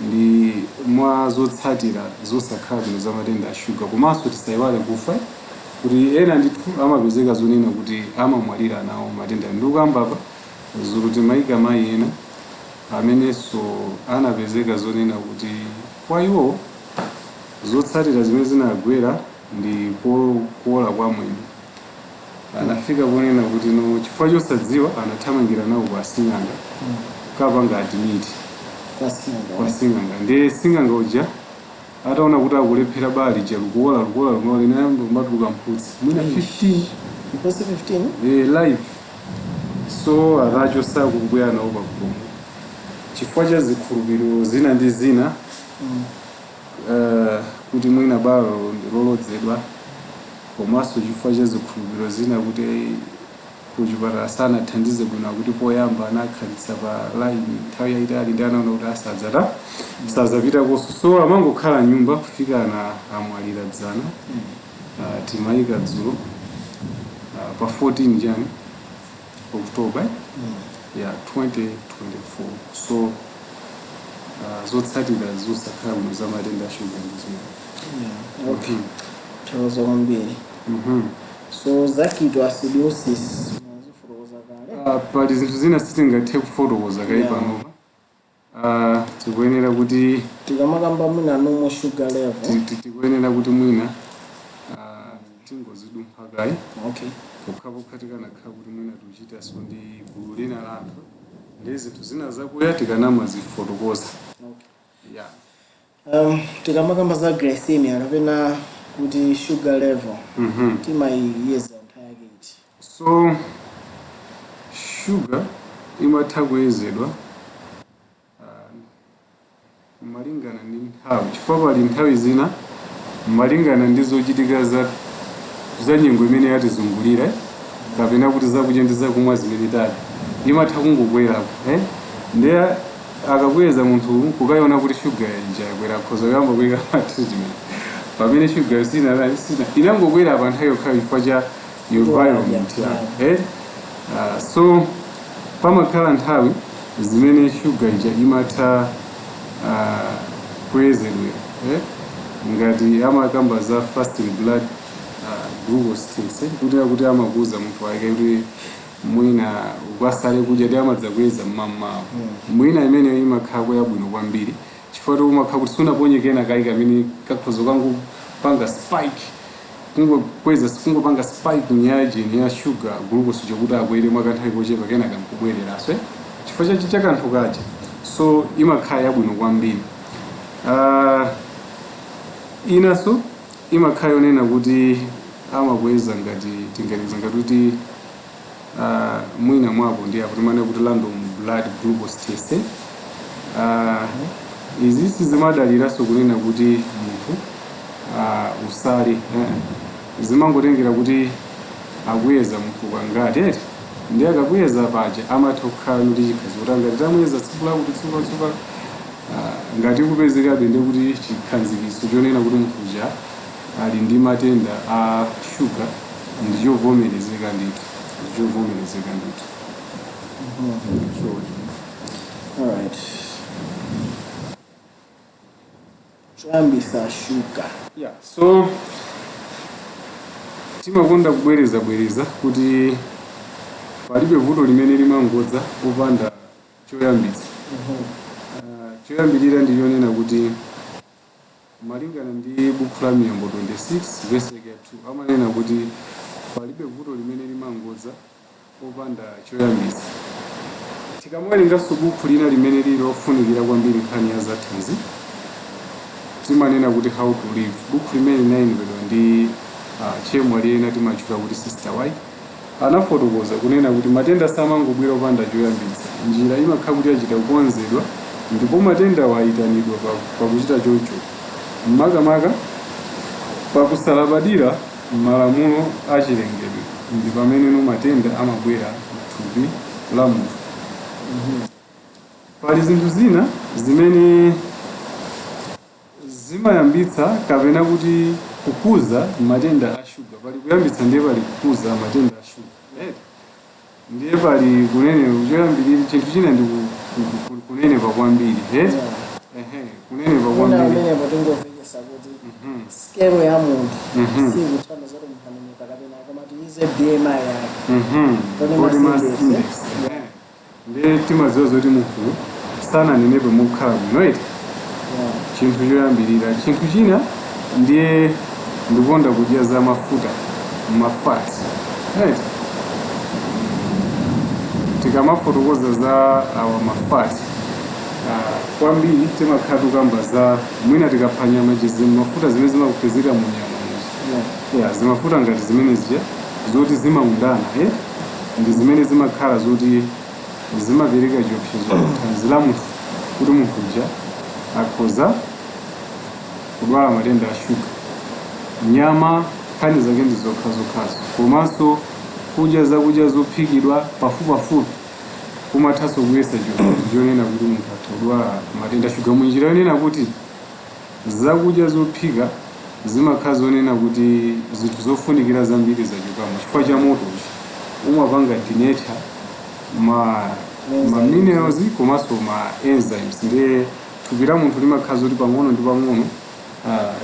[SPEAKER 2] ndi mwa zotsatira zosakhala bwino za matenda a shuga. Komanso tisayiwale kufa, kuti ena ndithu amapezeka zonena kuti amamwalira nawo matenda. Ndikukambapa zikuti mayika mayi ena amenenso anapezeka zonena kuti kwa iwo zotsatira zimene zinagwera ndi kuola kwa mwendo. Anafika ponena kuti no, chifukwa chosadziwa anathamangira nawo kwa sing'anga, kapanga admit
[SPEAKER 1] Kwa sing'anga.
[SPEAKER 2] Kwa sing'anga. Ndiye sing'anga uja ataona kuti akulephera, bali lija likuola, likuola, likuola, linayamba kumatuluka mphutsi mwina 15.
[SPEAKER 1] Mphutsi 15?
[SPEAKER 2] Eh, live. So atachosa kubwera nawo pakhomo, chifukwa cha zikhulupiriro zina ndi zina, kuti mwina balo lolodzedwa, komanso chifukwa cha zikhulupiriro zina kuti kuchipatala sanathandize bwino, akuti poyamba anakhalitsa pa line nthawi yayitali, ndi anaona kuti asadzata sazapita koso. So amangokhala nyumba kufika na amwalira dzana. Timayika dzulo pa 14 jani, October, yeah, 2024. So zotsatira zosakhala bwino za matenda a shuga ndi zimene.
[SPEAKER 1] Yeah, okay, thokoza kwambiri. So za ketoacidosis mwazifotokoza kale.
[SPEAKER 2] Pali zinthu zina sitingathe kufotokoza kayi panopa. Tikuyenera kuti
[SPEAKER 1] Tikamakamba mwina normal sugar level.
[SPEAKER 2] Tikuyenera kuti mwina tingozidumpha kayi, pokhapokha tikanakhala kuti mwina tikuchitanso ndi gulu lina la anthu, ndi zinthu zina zakuya tikanamazifotokoza. Yeah.
[SPEAKER 1] Tikamakamba za glycemia kapena kuti sugar level, timayiyeza nthawi yake iti?
[SPEAKER 2] So sugar imatha kuyezedwa Malingana ndi nthawi, chifukwa pali nthawi zina malingana ndi zochitika za nyengo imene yatizungulira, kapena kuti zakudya ndi zakumwa zimene tadya, imatha kungokwerako, eh? Ndiye akakweza munthu kukayiona kuti shuga ija yakwera, akhoza kuyamba kuyika ma treatment pamene shuga sina inangokwera pa nthawi yokhayo chifukwa cha environment yake, eh? So pamakhala nthawi zimene shuga ija imatha kuyezedwera, eh? Ngati amakamba za fasting blood glucose test, eh? Kuti amakuza munthu wake kuti mwina ukasale kudya ndi amadza kuyeza mmamawa, mwina imeneyo imakhala yabwino kwambiri chifukwa kuti umakhala kuti sunaponye kena kayi kamene kakhoza kangopanga spike, kungokweza, kungopanga spike nyajeni ya sugar glucose chokuti akwere mwakanthawi kochepa, kena kankubwereraso, eh? Chifukwa chachi cha kanthu kaja, so imakhala yabwino kwambiri. Inanso imakhala yonena kuti amakweza ngati tinganiza ngati kuti mwina mwapo ndi apo timanena kuti random blood glucose test, eh? Izi sizimadaliranso kunena kuti munthu usale, eh. Zimangotengera kuti akuyeza munthu kangati, eti? Ndi akakuyeza paja amatha kukhala ndi chikhazi kuti angati tamuyeza tsiku lakuti tsiku ngati kupezekabe ndi kuti chikhanzikiso chonena kuti munthu uja ali ndi matenda a shuga ndichovomerezeka ndithu, ndichovomerezeka ndithu. So
[SPEAKER 1] Alright, choyambisa shuga.
[SPEAKER 2] Yeah, so timakonda kubwereza bwereza kuti palibe vuto limene limangodza popanda choyambitsa. Choyambirira ndi chonena kuti malingana ndi buku la Miyambo 26 verse yake ya 2, amanena kuti palibe vuto limene limangodza popanda choyambitsa. Tikamawerenganso buku lina limene lili lofunikira kwambiri nkhani ya zathanzi, timanena kuti How to Live, buku limene linalembedwa ndi chemwali ena timatchula kuti Sister White, anafotokoza kunena kuti matenda samangobwera opanda choyambitsa. Njira imakhala kuti achita kukonzedwa ndipo matenda wayitanidwa pakuchita choncho, makamaka pakusalabadira malamulo achilengedwe, ndi pameneno matenda amabwera mthupi la munthu. Pali zinthu zina zimene zimayambitsa kapena kuti kukuza matenda a shuga. Pali kuyambitsa, ndiye pali kukuza matenda a shuga, right? Ndiye pali kunene choyambirira, chinthu china ndi kunenepa kwambiri, right? Ehe, kunenepa
[SPEAKER 1] Kuna
[SPEAKER 2] kwambiri.
[SPEAKER 1] Amenepo tingomvekesa kuti scale ya munthu sikuthandiza kuti munthu anenepa kapena, koma tiize BMI yake. Body
[SPEAKER 2] Body
[SPEAKER 1] mass
[SPEAKER 2] mass
[SPEAKER 1] index,
[SPEAKER 2] index, eh. Ndiye timadziwa zoti munthu sananenepe mokhala bwino, right?
[SPEAKER 1] Yeah.
[SPEAKER 2] Chinthu choyambirira. Chinthu china ndiye ndikukonda kudya za mafuta, ma fat, right? Tikamafotokoza za awa ma fat kwambiri timakhala tukamba za mwina tikapha nyama, mafuta zimene zimakupezeka mu nyama muja. Yeah, zimafuta ngati zimene zija zoti zimaundana, eh? Ndi zimene zimakhala zoti zimapereka chiopsezo kuthanzi la munthu kuti munthu uja akhoza kudwala matenda a shuga. Nyama nkhani zake ndi zokhazokhazo, komanso kudya zakudya zophikidwa pafupipafupi kumathanso kuyesa chiopsezo chonena kuti munthu atha kudwala matenda a shuga munjira yonena kuti zakudya zophika zimakhala zonena kuti zinthu zofunikira zambiri zachokamo chifukwa cha moto uchi umapanga denature ma minerals komanso ma enzymes. Ndiye thupi la munthu limakhala zoti pang'ono ndi pang'ono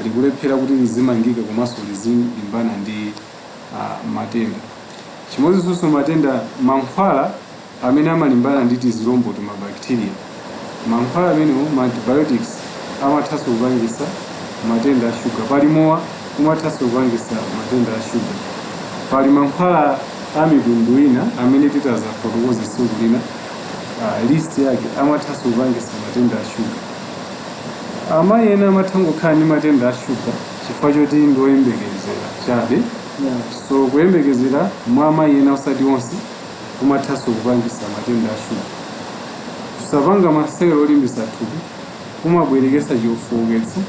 [SPEAKER 2] likulephera kuti lizimangika komanso lizilimbana ndi matenda. Chimodzimodzinso matenda, mankhwala amene amalimbana ndi tizilombo, ma bacteria, mankhwala amenewo, ma antibiotics, amathanso kupangisa matenda a shuga. Pali mowa, umathanso kupangisa matenda a shuga. Pali mankhwala a mitundu ina amene titazafotokoze tsiku lina list yake, amathanso kupangisa matenda a shuga. Amayi ena amatha kukhala ndi matenda a shuga chifukwa choti ndi oyembekezera chabe. So kuyembekezera mwa amayi ena, osati onse, kumathanso kupangisa matenda a shuga. Kusapanga masewero olimbisa thupi. Kumabwerekesa chofowoketsa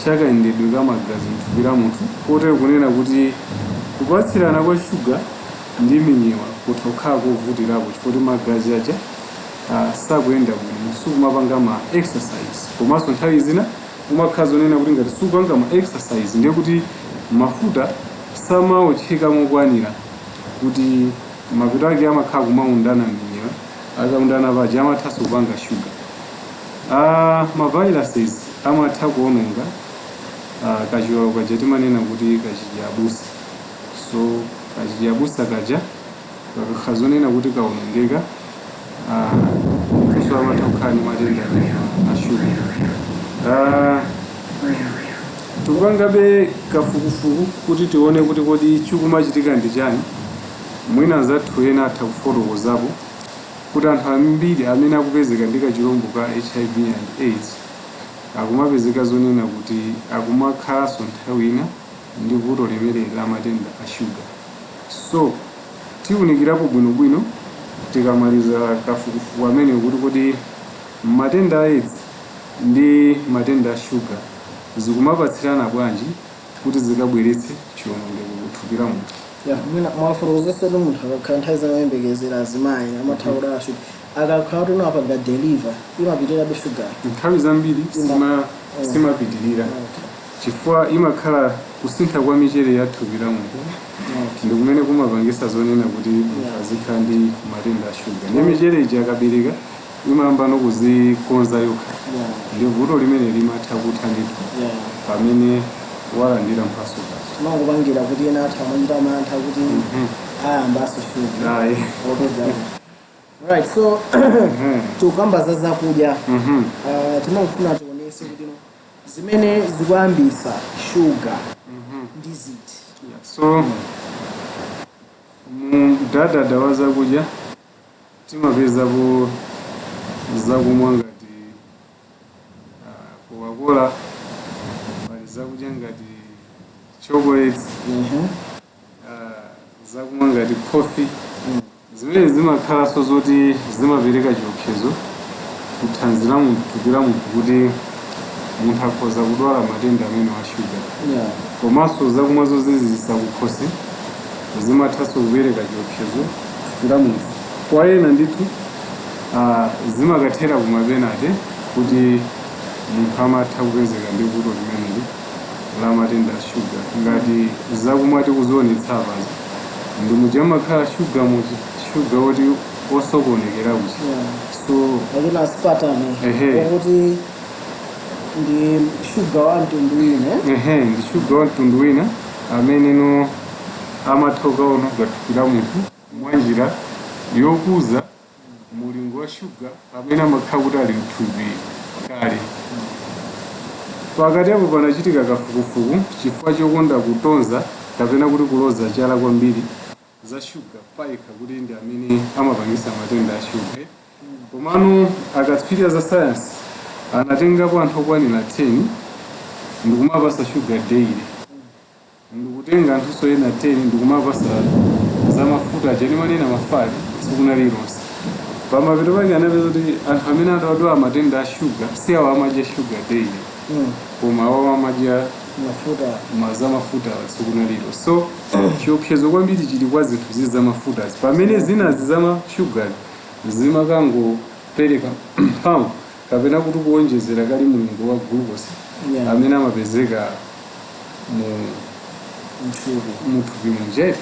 [SPEAKER 2] chakayendedwe ka magazi mthupi la munthu, kotero kunena kuti kupatsirana kwa shuga ndi minyewa kutha kukhala kovutirapo, chifukwa magazi aja sakuyenda bwino, sukumapanga ma exercise. Komanso nthawi zina umakhala zonena kuti ngati sukupanga ma exercise, ndiye kuti mafuta samaotcheka mokwanira, kuti mapeto ake amakhala kumaundana minyewa. Akaundana paja amathanso kupanga shuga. Ma viruses amatha kuononga kachiwalo kaja timanena kuti kachidyabusa. So kachidyabusa kaja kakakhala zonena kuti kaonongeka, munthuso amatha kukhala ndi matenda a shuga. Tikupangabe kafukufuku kuti tione kuti kodi chikumachitika ndi chani. Mwina anzathu ena atha kufotokozapo kuti anthu ambiri amene akupezeka ndi kachilombo ka HIV and AIDS akumapezeka zonena kuti akumakhalanso nthawi ina ndi vuto limene la matenda a shuga. So tiwunikirapo bwinobwino tikamaliza kafukufuku amene kuti kodi matenda a AIDS ndi matenda a shuga zikumapatsirana bwanji kuti zikabweretse chiwonongeko kuthupi la munthu.
[SPEAKER 1] Ya, mwina mwafotokozesatu, munthu akakhala nthawi zamayembekezera, azimayi amatha kudwala shuga. Akakhala kuti unapanga deliver, imapitirirabe shuga?
[SPEAKER 2] Nthawi zambiri simapitirira, chifukwa imakhala kusintha kwa michere ya thupi la munthu ndi kumene kumapangisa zonena kuti munthu azikhala ndi matenda a shuga. Ndi michere iji akabereka imayamba nokuzikonza yokha, ndi vuto limene limatha kutha ndithu pamene walandira mphaso kacha.
[SPEAKER 1] Timangopangira kuti ena atha amachita mantha kuti ayambaso shuga.
[SPEAKER 2] Ayi.
[SPEAKER 1] Opeza. Right, so tikukamba za zakudya. Timangofuna tionese kuti no zimene zikuyambisa shuga ndi ziti?
[SPEAKER 2] So mu mdadada wa zakudya timapezapo zakumwa ngati Coca-Cola, pali zakudya ngati chocolate, zakumwa ngati coffee, zimene zimakhalanso zoti zimapereka chiopsezo kuthanzi la munthu, thupi la munthu, kuti munthu akhoza kudwala matenda amene wa shuga. Komanso zakumwa zozizisa kukhosi zimathanso kupereka chiopsezo thupi la munthu. Kwa ena ndithu zimakathera kuma penalty, kuti munthu amatha kupezeka ndi vuto limeneli la matenda a shuga. Ngati zakumwa tikuzionetsa apazi, ndi muja amakhala shuga muja, shuga woti osokonekera uchi. So
[SPEAKER 1] Achina aspartame, okuti ndi shuga wa mtundu wina.
[SPEAKER 2] Ehe, ndi shuga wa mtundu wina amene no amatha kukaononga thupi la munthu mwanjira yokuza mulingo wa shuga amene amakhala kuti ali mthupi kale. Pakati apo panachitika kafukufuku chifukwa chokonda kutonza kapena kuti kuloza chala kwambiri za shuga payekha kuti ndi amene amapangisa matenda a shuga. Komano akatswiri za sayansi anatengapo anthu okwanira 10 ndikumapasa shuga daily, ndikutenga anthunso ena 10 ndikumapasa za mafuta aja timanena ma fat tsiku lililonse. Pamapeto pake anapeza kuti anthu amene adwadwala matenda a shuga si awo amadya shuga daily, koma awo amadya
[SPEAKER 1] mafuta
[SPEAKER 2] za mafuta tsiku lililonse. So chiopsezo kwambiri chili kwa zinthu zizi za mafutazi, pamene zinazi za mashuga zimakangopereka mphamvu kapena kuti kuwonjezera kali mulingo wa glucose amene amapezeka mu
[SPEAKER 1] mthupi.
[SPEAKER 2] Muthupi munjere.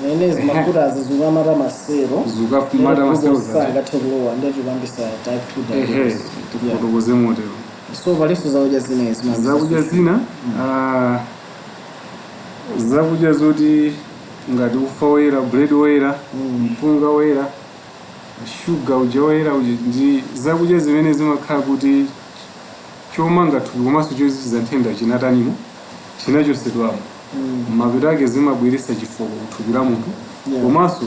[SPEAKER 1] Nenezi mafuta zikamata masero.
[SPEAKER 2] Zikamata masero.
[SPEAKER 1] Sangathe kulowa, ndiye tikuyambisa type 2 diabetes.
[SPEAKER 2] Tifotokoze motero.
[SPEAKER 1] So palinso zakudya zinezi?
[SPEAKER 2] Zakudya zina, zakudya zoti ngati ufa woyera, bread woyera, mpunga woyera, shuga uja woyera uja, ndi zakudya zimene zimakhala kuti chomanga thupi komanso chozichiza nthenda chinatanimo, chinachosedwamo. Mapeto ake zimabweretsa chifoko kuthupi la munthu. Komanso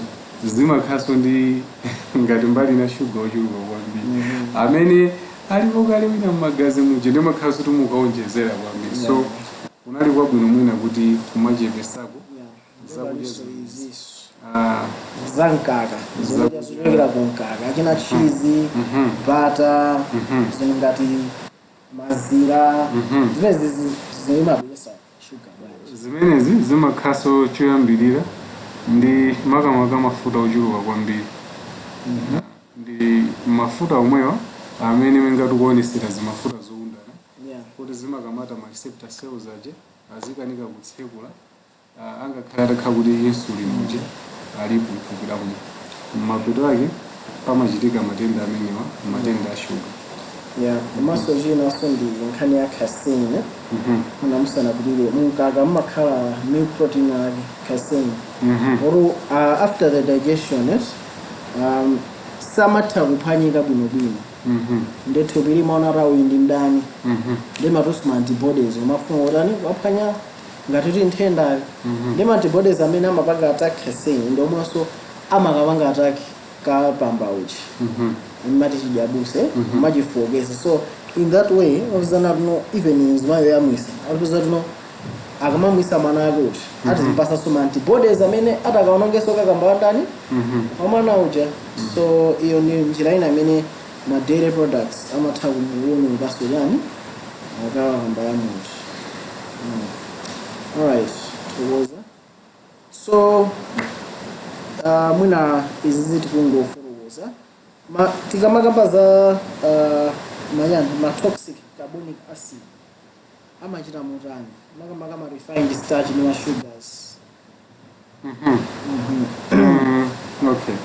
[SPEAKER 2] zimakhalanso ndi ngati mbali na shuga ochuluka kwambiri amene alipo kale wina mmagazi muja, ndi makhalanso kuti mukaonjezera kwambiri. So kunali kwabwino mwina kuti kumachepesako zakudya.
[SPEAKER 1] Palinso izinso
[SPEAKER 2] Ah,
[SPEAKER 1] za mkaka, zakudya zochokera ku mkaka, achina cheese, butter, zinthu ngati Mazira zimene zimabweretsa sugar bwanji?
[SPEAKER 2] Zimenezi zimakhaso choyambirira ndi makamaka mafuta ochuluka kwambiri. Ndi mafuta omwewa amene mengati kuonesera zimafuta zowundana kuti zimakamata ma receptor cells aja, azikanika kutsekula, angakhale atakhala kuti insulin uja alipo mthupi la munthu. Mapeto ake pamachitika matenda amenewa, matenda a shuga.
[SPEAKER 1] Yeah, komanso chinanso ndi nkhani ya casein. Muna musanapitire, mumkaka mumakhala milk protein ake, casein, or after the digestion, yes, samatha kuphwanyika bwinobwino. Ndi thupi limaona kuti uyu ndi mdani, ndi matusi ma antibodies omafuna kutani? Waphwanya ngati kuti nthendayo. Ndi ma antibodies amene amapanga attack casein ndi omwenso amakapanga attack kapamba uchi mati chidyabuse, machifokesa. So in that way opezana tuno even mzimayi yoyamwisa atipeza tuno akamamwisa mwana ake uti atizimpasanso ma antibodies amene atakaonongeso kakamba wandani, wamwana uja. So iyo ni njira ina imene ma dairy products amatha kuwonongaso chani, akakamba ya munthu. Alright, thokoza. So mwina izi zitikungofotokoza ma, tikamakamba za manyani, ma toxic carbonic acid amachita motani, makamaka ma refined starch ndi ma sugars?
[SPEAKER 2] Okay,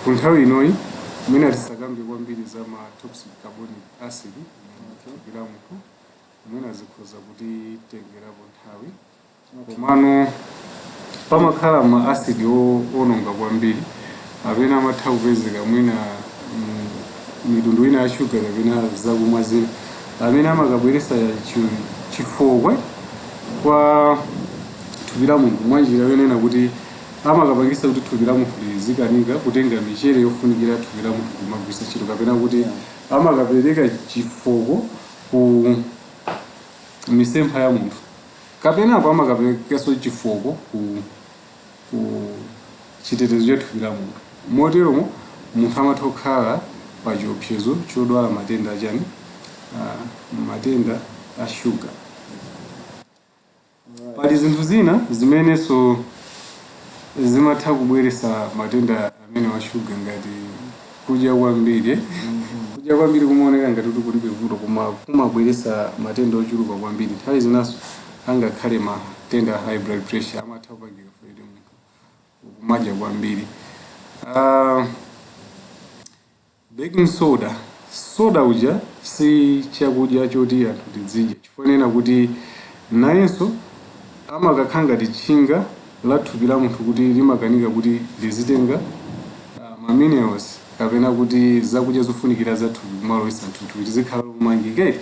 [SPEAKER 2] ku nthawi inoyi mwina tisakambe kwambiri za ma toxic carbonic acid mthupi la munthu, mwina zikhoza kutitengerapo nthawi. Komano pamakhala ma acid owononga kwambiri amene amatha kupezeka mwina mitundu ina ya shuga kapena zakumwa zina, amene amakabweresa chifokwe kwa thupi la munthu mwanjira yonena kuti amakapangisa kuti thupi la munthu lizikanika kutenga michere yofunikira thupi la munthu kumagwisa ntchito, kapena kuti amakapereka chifoko ku misempha ya munthu, kapenapo amakaperekanso chifoko ku chitetezo cha thupi la munthu. Moteromo munthu amatha kukhala pa chiopsezo chodwala matenda achani, matenda a shuga. Pali zinthu zina zimenenso zimatha kubweresa matenda amene wa shuga, ngati kudya kwambiri. Kudya kwambiri kumaoneka ngati kuti kulibe vuto, koma kumabweresa matenda ochuluka kwambiri. Nthawi zinaso angakhale matenda a high blood pressure amatha kupangika kuti munthu kumadya kwambiri. Baking soda, soda uja si chakudya choti anthu tizidya, chifukwa kuti nayenso amakakhala ngati tchinga la thupi la munthu kuti limakanika kuti lizitenga ma minerals kapena kuti zakudya zofunikira za thupi kumalowesa mthupi lizikhala lomangika.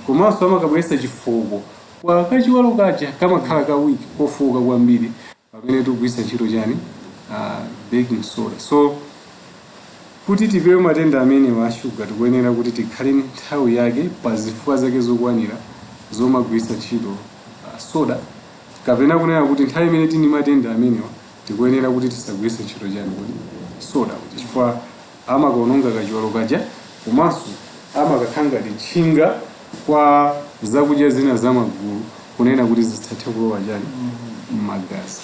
[SPEAKER 2] Komanso amakabweretsa chifoko kwa kachiwalo kaja, kamakhala ka weak, kofoka kwambiri pamene tikugwiritsa ntchito chani, baking soda. So kuti tipewe matenda amenewa a shuga, tikuyenera kuti tikhale nthawi yake pa zifukwa zake zokwanira zomagwiritsa ntchito soda, kapena kunena kuti nthawi imene tini matenda amenewa tikuyenera kuti tisagwiritse ntchito chani kuti soda, kuti chifukwa amakaononga kachiwalo kaja, komanso amakakhala ngati tchinga kwa zakudya zina zamagulu kunena kuti zisathe kulowa chani, mmagazi,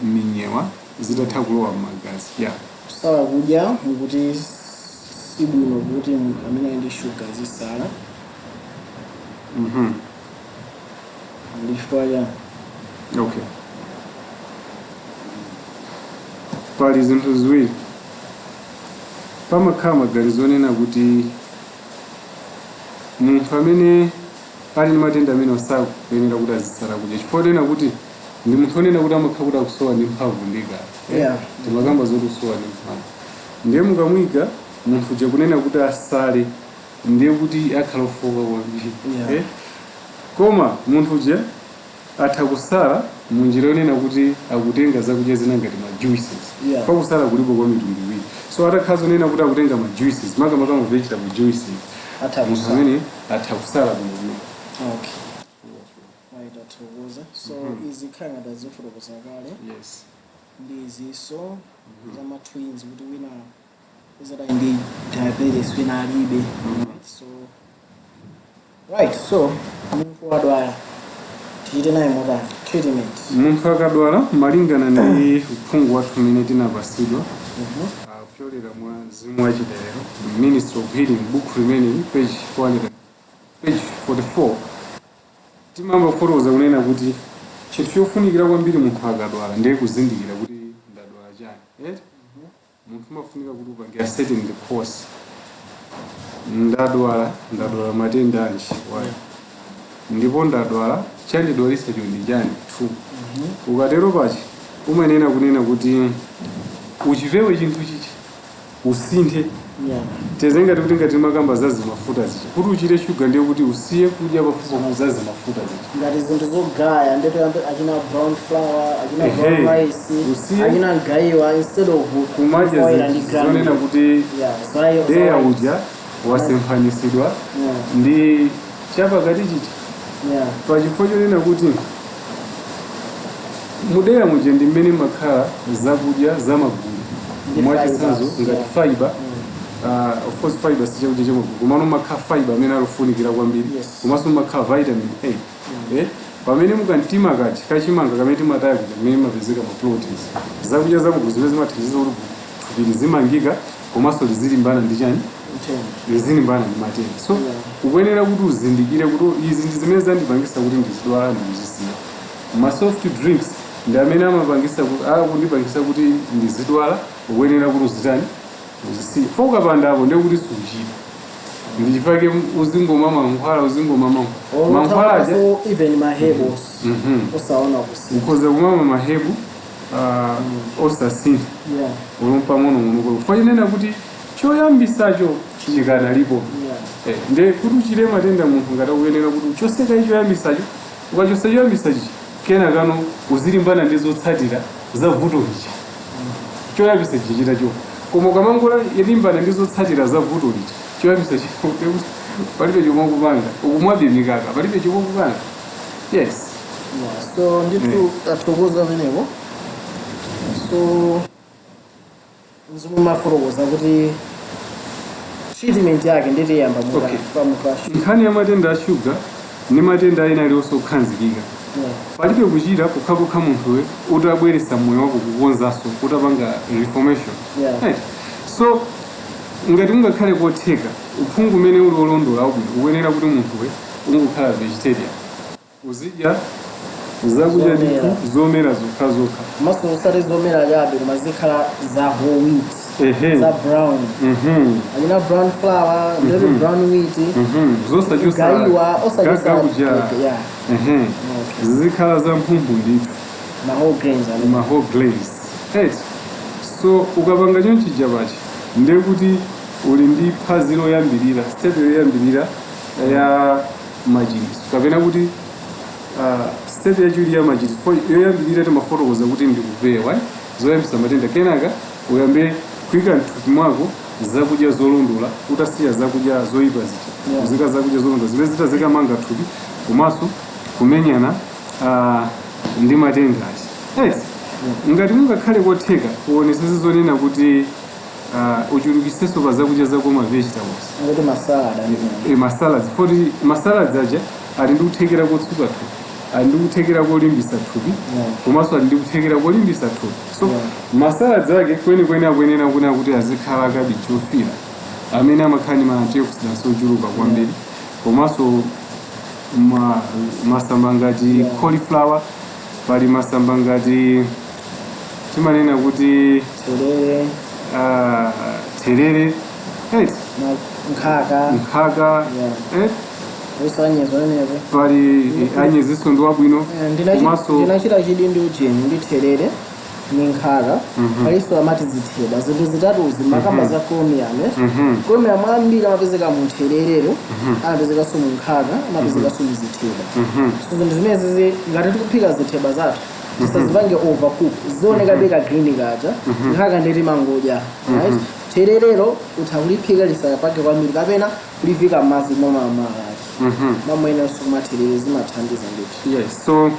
[SPEAKER 2] minyewa zitatha kulowa mmagazi, yeah.
[SPEAKER 1] Kusala kudya mukuti sibwino kuti munthu amene ali ndi shuga azisala?
[SPEAKER 2] Mhm.
[SPEAKER 1] Ndi chifukwa chani?
[SPEAKER 2] Okay, pali zinthu ziwiri. Pamakhala maganizo onena kuti munthu amene ali ndi matenda amene sakuyenera kuti azisala kudya, chifukwa onena kuti ndi munthu onena kuti amakhala kuti akusowa ndi mphamvu ndi kale. Timakamba zoti kusowa ndi mphamvu, ndiye mukamuyika munthu uja kunena kuti asale, ndiye kuti akhala ofoka kwambiri. Eh? Koma munthu uja atha kusala munjira yonena kuti akutenga zakudya zina ngati ma juices. Kwa kusala kulipo kwa mitundu iwiri, so atakhala zonena kuti akutenga ma juices, makamaka ma vegetable juices,
[SPEAKER 1] atha
[SPEAKER 2] munthu
[SPEAKER 1] kusala.
[SPEAKER 2] amene atha kusala bwinobwino.
[SPEAKER 1] Okay, right, athokoza. So izi khala ngati azifotokoza kale.
[SPEAKER 2] Yes.
[SPEAKER 1] Ndi izinso za ma twins, kuti wina uzadali ndi diabetes, wina alibe, right? So right, so munthu wadwala, tichite naye motani treatment?
[SPEAKER 2] Munthu akadwala, malingana ndi uphungu wathu umene tinapasidwa kupyolera mwa Mzimu Wachilero, Ministry of Healing, book limeneli, page 400, page 44, timamba kufotokoza kunena kuti chinthu chofunikira kwambiri munthu akadwala ndiye kuzindikira kuti ndadwala chani, right? Munthu umafunika kuti upange ascertain the cause. Ndadwala, ndadwala matenda anji? One. Ndipo ndadwala, chandidwalitsa cho ndi chani? Two. Ukatero pachi umanena kunena kuti uchipewe chinthu chichi, usinthe. Tezengati kuti ngati makamba za zimafuta zicha, kuti uchire shuga, ndiye kuti usiye kudya pafupipafupi za zimafuta zicha.
[SPEAKER 1] Ngati zinthu zogaya, ndeto yambe achina brown flour, achina brown rice,
[SPEAKER 2] Usiye.
[SPEAKER 1] achina gayiwa, instead of
[SPEAKER 2] kumadya
[SPEAKER 1] kufoila ndi
[SPEAKER 2] zinthu zonena
[SPEAKER 1] ground.
[SPEAKER 2] kuti
[SPEAKER 1] Yeah,
[SPEAKER 2] deya uja wasemphanitsidwa ndi chapakati chicha, pachifukwa chonena kuti mudeya muja ndi mmene makhala zakudya zamagulu.
[SPEAKER 1] Ndi
[SPEAKER 2] Mwachitsanzo,
[SPEAKER 1] fibers,
[SPEAKER 2] ngati fiber. Of course fiber si chakudya chamagulu, komano makhala fiber amene alofunikira kwambiri. Komanso makhala vitamin A, pamene mukantima kachi kachimanga kamene timataya kuja, mmene mapezeka ma proteins, zakudya zamagulu zimene zimathandiza kuti thupi lizimangika komanso lizilimbana ndi chani?
[SPEAKER 1] Mthenga.
[SPEAKER 2] Lizilimbana ndi matenda. So ukuyenera kuti uzindikire kuti izi ndi zimene zandipangisa kuti ndizidwala, ndikuzisiya. Ma soft drinks ndi amene amapangisa akundipangisa kuti ndizidwala, ukuyenera kuti uzitani? Uzisiye. Fo ukapanda apo, ndiye kuti suchira. Ndichifake uzingomwa mankhwala, uzingomwa mankhwala aja.
[SPEAKER 1] So even ma herbals usaona kusintha.
[SPEAKER 2] Ukhoza kumama ma herb osasintha ulo pang'ono ng'ono, fanenena kuti choyambisacho chikanalipo. Nde kuti uchire matenda, munthu ngati akuyenera kuti uchoseka choyambisacho. Ukachosa choyambisachi, kena kano uzilimbana ndi zotsatira za vuto licha choyambisa chichita cho. Koma ukamangola limbana ndi zotsatira za vuto licha, choyambisa palibe chomwe ukupanga, ukumwabe mikaka, palibe chomwe ukupanga, yes.
[SPEAKER 1] Yeah. So ndithu tathokoza pamenepo. So mzimu mafotokoza kuti treatment yake nditi yamba pamukashi.
[SPEAKER 2] Nkhani ya matenda a shuga ndi matenda ena alionse okhanzikika, palibe kuchira pokhapokha munthuwe utabweretsa moyo wako kukonzanso, utapanga reformation. Right. So ngati ungakhale kotheka, uphungu umene uli olondola wabwino, ukuyenera kuti munthuwe ungokhala vegetarian, uzidya zakudya
[SPEAKER 1] zomera.
[SPEAKER 2] Ndithu zomera zokha zokha.
[SPEAKER 1] Komanso usati zomera chabe, koma zikhala za whole wheat, za brown, achina brown flour, ndeti brown wheat,
[SPEAKER 2] zosachosa
[SPEAKER 1] gayiwa, osachosa
[SPEAKER 2] gaga kuja. Zizikhala za mphumphu ndithu.
[SPEAKER 1] Ma whole grains amene.
[SPEAKER 2] Ma whole grains, right. So ukapanga chonchija pachi, ndiye kuti uli ndi phazi loyambirira, step yoyambirira ya machiritso, kapena kuti step yachiwiri ya machiritso. Yoyambirira timafotokoza kuti ndikupewa zoyambisa matenda, kenaka uyambe kuyika mthupi mwako zakudya zolondola, utasiya zakudya zoyipa zija, kuzika zakudya zolondola zimene zitazikamanga thupi komanso kumenyana ndi matenda achi, right? Ngati mungakhale kotheka, uonesese zonena kuti uchulukisenso pa zakudya zako ma vegetables.
[SPEAKER 1] Ngati masalad amene.
[SPEAKER 2] E, masalads, foti masalads aja ali ndi kuthekera kotsuka thupi, ali ndi kuthekera kolimbisa thupi, komanso ali ndi kuthekera kolimbisa thupi. So masalads ake kwenikweni akuyenera kunena kuti azikhala kabichi ofira amene amakhala ndi ma antioxidants ochuluka kwambiri, komanso masamba ngati cauliflower, pali masamba ngati timanena kuti
[SPEAKER 1] terere,
[SPEAKER 2] terere, right?
[SPEAKER 1] Nkhaka.
[SPEAKER 2] Nkhaka.
[SPEAKER 1] Usanyezo nenepo.
[SPEAKER 2] Pali anyezinso ndi wabwino. Komanso
[SPEAKER 1] Ndinachita chidi ndi ucheni ndi terere ni nkhaka. Palinso amati zitheba, zinthu zitatuzi makamba za chromium, eh? Chromium ambiri amapezeka mu tererero, amapezekanso mu nkhaka, amapezekanso mu zitheba. So zinthu zimenezi, ngati tikuphika zitheba zathu, tisazipange overcook, zioneka beka green kaja. Nkhaka ndeti mangodya, right? Tererero utha kuliphika lisapake kwambiri kapena kulivika m'madzi momamala ake, mamweneranso kumatherere, zimathandiza ndithu.
[SPEAKER 2] Yes, so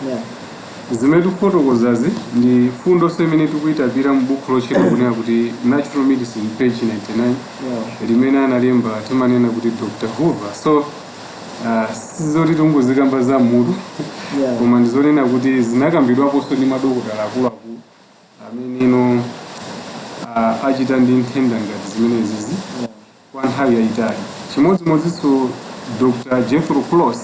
[SPEAKER 2] Zimene tikufotokozazi ndi fundonso imene tikuyitapira mu buku lotchedwa kunena kuti Natural Medicine, page 99, limene analemba timanena kuti Dr Hoover. So sizoti tungozikamba za mutu, koma ndizonena kuti zinakambidwaponso ndi madokotala akuluakulu amene ino achita ndi nthenda ngati zimenezizi kwa nthawi yayitali. Chimodzimodzinso Dr Jethro Kloss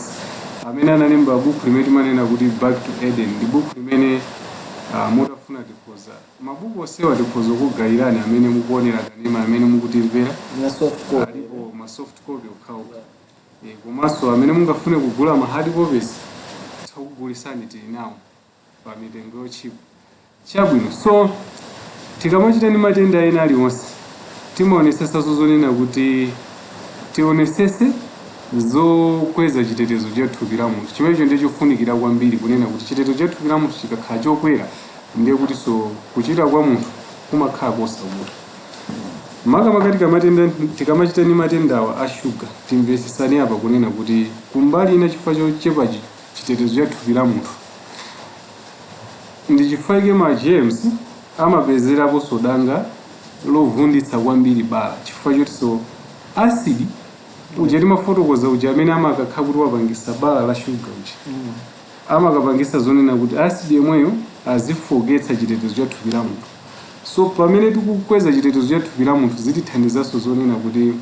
[SPEAKER 2] amene analemba buku limene timanena kuti Back to Eden. Ndi buku limene mutafuna tikhoza, mabuku onsewa tikhoza kugayirani amene mukuonera kanema, amene mukutimvera.
[SPEAKER 1] Na soft copy.
[SPEAKER 2] Alipo ma soft copy okhaokha. Komanso amene mungafune kugula ma hard copies, tikugulisani, tili nawo pa mitengo yotchipa. Chabwino, so tikamachita ndi matenda ena aliwonse, timaonesesanso zonena kuti tionesese zokweza chitetezo cha thupi la munthu. Chimenecho ndiye chofunikira kwambiri, kunena kuti chitetezo cha thupi la munthu chikakhala chokwera, ndiye kuti so kuchita kwa munthu kumakhala kosavuta. Makamaka tikamachita ndi matendawa a shuga, timvesesani apa kunena kuti kumbali ina, chifukwa chochepa chitetezo cha thupi la munthu, ndi chifukwa chake ma germs amapezeraponso danga lovunditsa kwambiri bala, chifukwa choti so acid uja timafotokoza uja amene amakakhala kuti wapangisa bala la shuga uja, amakapangisa zonena kuti acid yomweyo azifoketsa chitetezo cha thupi la munthu. So pamene tikukweza chitetezo cha thupi la munthu, zitithandizanso zonena kuti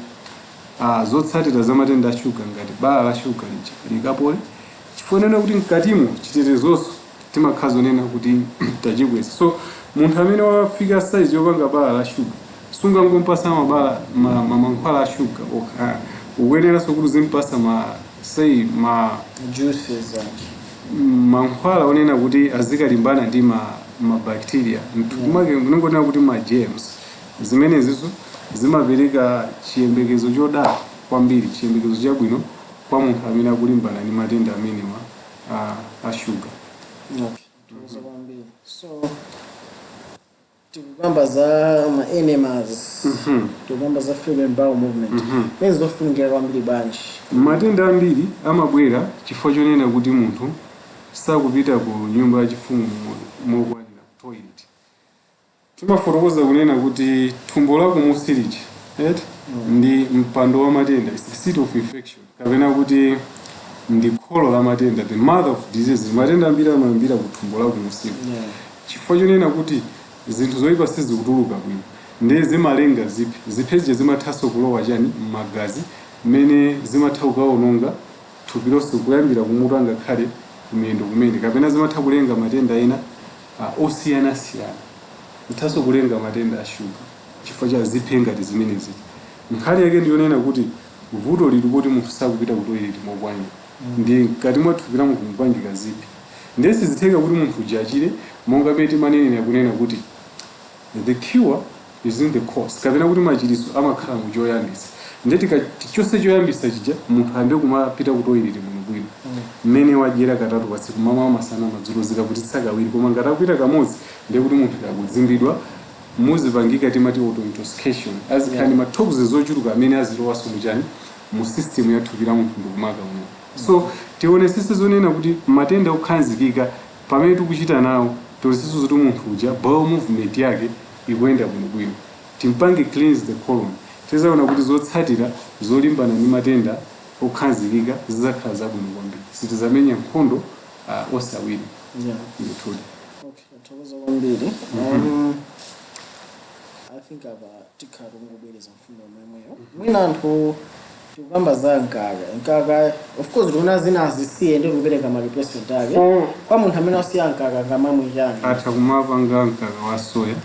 [SPEAKER 2] zotsatira za matenda a shuga ngati bala la shuga lija likapole, chifukwa nena kuti mkatimo chitetezonso timakhala zonena kuti tachikweza. So munthu amene wafika size yopanga bala la shuga, sungangompasa mabala mankhwala a shuga okha. Ukuyeneranso kuti uzimpasa ma sei ma
[SPEAKER 1] juices ake.
[SPEAKER 2] Mankhwala onena kuti azikalimbana ndi ma bacteria mthupi, ningonena kuti ma germs. Zimenezizo zimapereka chiyembekezo chodala kwambiri, chiyembekezo chabwino kwa munthu amene akulimbana ndi matenda amenewa a shuga.
[SPEAKER 1] Okay, tuuza kwambiri. So tikukamba za ma enemas, tikukamba za frequent bowel movement, mezi zofunikira kwambiri bwanji?
[SPEAKER 2] Matenda ambiri amabwera chifukwa chonena kuti munthu sakupita ku nyumba yachifumu mokwanira, ku toilet. Timafotokoza kunena kuti thumbo lako musiliji, right? Ndi mpando wa matenda, is the seat of infection, kapena kuti ndi kholo la matenda, the mother of diseases. Matenda ambiri amayambira ku thumbo lako musiku, chifukwa chonena kuti zinthu zoyipa sizikutuluka bwino, ndiye zimalenga ziphe. Ziphe zija zimathanso kulowa chani, m'magazi, mmene zimatha kukaononga thupi lonse kuyambira kumutu angakhale kumiyendo kumene, kapena zimatha kulenga matenda ena osiyanasiyana. Zithanso kulenga matenda a shuga chifukwa cha ziphe ngati zimenezi. Nkhani yake ndiyonena kuti vuto lili kuti munthu sakupita ku toilet mokwanira, ndi mkati mwa thupi la munthu mupangika ziphe. Ndiye sizitheka kuti munthu uja achire, monga pamene timanenera kunena kuti the cure is in the cause, kapena kuti machiritso amakhala mu choyambisa. Ndiye tichose choyambisa chija, munthu ayambe kumapita ku toilet bwinobwino mmene wadyera, katatu pa tsiku, mamawa, masana, madzulo, zikavutitsa kawiri. Koma ngati akupita kamodzi, ndiye kuti munthu akudzimbidwa, muzipangika timati autointoxication, azikhala ndi ma toxins zochuluka amene azilowanso muchani, mu system ya thupi la munthu ndikumaka uno. So tionesese zonena kuti matenda okhazikika pamene tikuchita nawo, tionesese zoti munthu uja bowel movement yake ikuyenda bwinobwino, timpange cleanse the colon. Tizaona kuti zotsatira zolimbana ndi matenda okhazikika zidzakhala zabwino kwambiri, sitizamenya nkhondo osawina. Ndithudi.
[SPEAKER 1] Okay, tathokoza kwambiri. I think apa tikhala tikungobwereza mfundo yomweyo. Mwina anthu tikukamba za mkaka. Mkaka, of course, tikuona zina azisiye ndi kupereka ma replacement ake. Kwa munthu amene wasiya mkaka, ngamamwe chani?
[SPEAKER 2] Atha kumapanga mkaka wa soya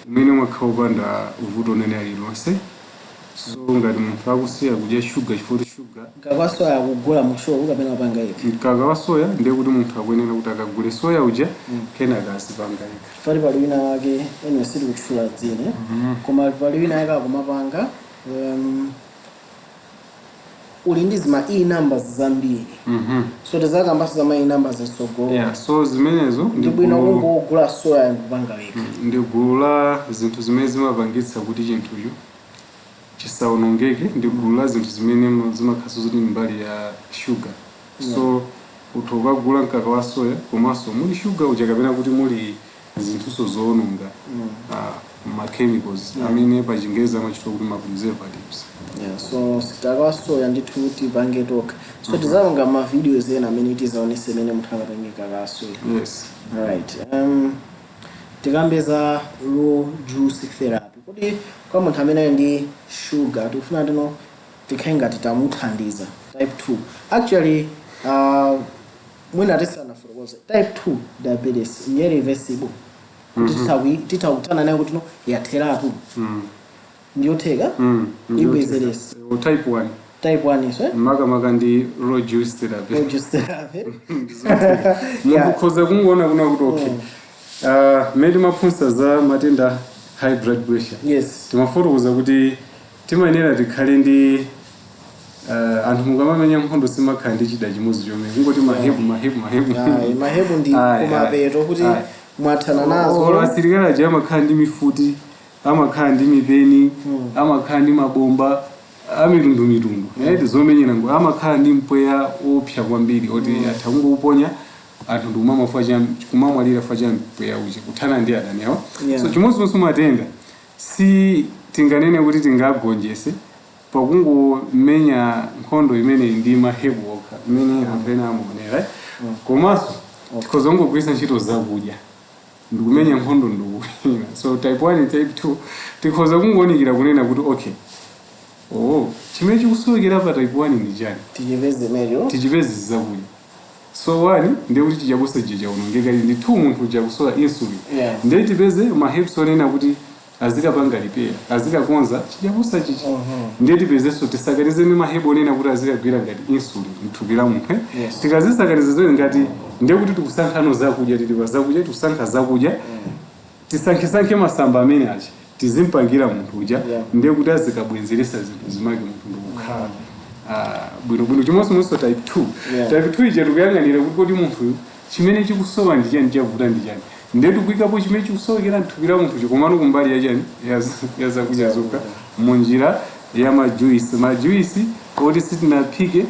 [SPEAKER 2] umene umakhala upanda vuto nene lililonse. So ngati munthu akusiya kudya shuga, chifukwa kuti shuga
[SPEAKER 1] Mkaka wa soya akugula mu shop kapena apanga ipi?
[SPEAKER 2] Mkaka wa soya ndiye kuti munthu akuyenera kuti akagule soya uja, kenaka azipanga yekha.
[SPEAKER 1] Pali pali wina wake, anyway, sitikutchula dzina, koma pali wina wake akumapanga, uli ndi zima e numbers zambiri. So tizakambaso za ma e numbers mtsogolo.
[SPEAKER 2] Yeah, so zimenezo
[SPEAKER 1] ndi bwino kungogula soya ndikupanga wekha.
[SPEAKER 2] Ndi gulu la zinthu zimene zimapangitsa kuti chinthucho chisawonongeke. Ndi gulu la zinthu zimene zimakhaso zoti mbali ya sugar. So Utha ukagula mkaka wa soya komanso muli shuga uja kapena kuti muli zinthuso zoononga, ma chemicals amene pa Chingerezi amachitwa kuti ma preservatives.
[SPEAKER 1] Yeah, so mkaka wa soya ndithu tipange tokha. So tizapanga ma videos ena amene tizaonese imene munthu angapange mkaka wa soya.
[SPEAKER 2] Yes.
[SPEAKER 1] Alright, tikambe za raw juice therapy, kuti kwa munthu amene ali ndi sugar, tikufuna tino tikhale ngati tamuthandiza type 2. Actually, mwina tisanafotokoze, type 2 diabetes ndiye reversible, kuti titha kuthana nayo kuti no yatheratu? Ndiyotheka? Ibwezeresa?
[SPEAKER 2] Type 1.
[SPEAKER 1] Type 1 iso, eh?
[SPEAKER 2] Makamaka ndi raw juice therapy.
[SPEAKER 1] Raw juice therapy.
[SPEAKER 2] Munthu ukhoza kungoona kuna kuti okay, mmene timaphunzitsa za matenda high blood pressure, timafotokoza kuti timayenera tikhale ndi anthu mukamamenya nkhondo simakhala ndi chida chimodzi chomwe kungoti ma herb, ma herb, ma herb.
[SPEAKER 1] Ayi, ma herb ndi
[SPEAKER 2] Ayi,
[SPEAKER 1] kumapeto kuti
[SPEAKER 2] ayi.
[SPEAKER 1] mwathana
[SPEAKER 2] Olo
[SPEAKER 1] nazo.
[SPEAKER 2] Asilikali aja amakhala ndi mifuti, amakhala ndi mipeni, amakhala ndi mabomba amitundumitundu, right, zomenyera ngo amakhala ndi mpweya opsa kwambiri oti atha kungokuponya anthu ndikumamwa kumamwalira fa cha mpweya uja kuthana ndi adani awo. So chimodzimodzi matenda si tinganene kuti tingagonjese pakungomenya nkhondo imene ndi ma herb okha imene anthu ena amaonera, komanso tikhoza kungogwiritsa ntchito zakudya ndikumenya nkhondo ndikuwina. So type 1, type 2 tikhoza kungonikira kunena kuti okay, oh, chimene chikusowekera pa type 1 ndi chani?
[SPEAKER 1] Tichipeze mecho.
[SPEAKER 2] Tichipeze zakudya. So 1 ndiye kuti chichakusa chichaonongeka, ndi 2 munthu uchakusowa insulin. Ndiye tipeze ma herbs onena kuti azikapanga repair, azikakonza chichakusa chichi. Ndiye tipezenso tisakanize ndi ma herb onena kuti azikagwira ngati insulin mthupi la munthu, eh?
[SPEAKER 1] Yes.
[SPEAKER 2] Tikazisakaniza zone ngati ndiye kuti tikusankhano zakudya, tili pa zakudya, tikusankha zakudya, tisankhesankhe masamba amene achi tizimpangira munthu uja. Ndiye kuti azikabwenzeresa zinthu zimake, munthu ndikukhala bwinobwino. Chimodzimodzinso type 2. Type 2 ija tikuyang'anira kuti kodi munthuyu chimene chikusowa ndi chani, chavuta ndi chani? Ndiye tikuyikapo chimene chikusowekera mthupi la munthu chikomano kumbali yachani, ya zakudya zokha, munjira ya ma juice, ma juice oti sitinaphike,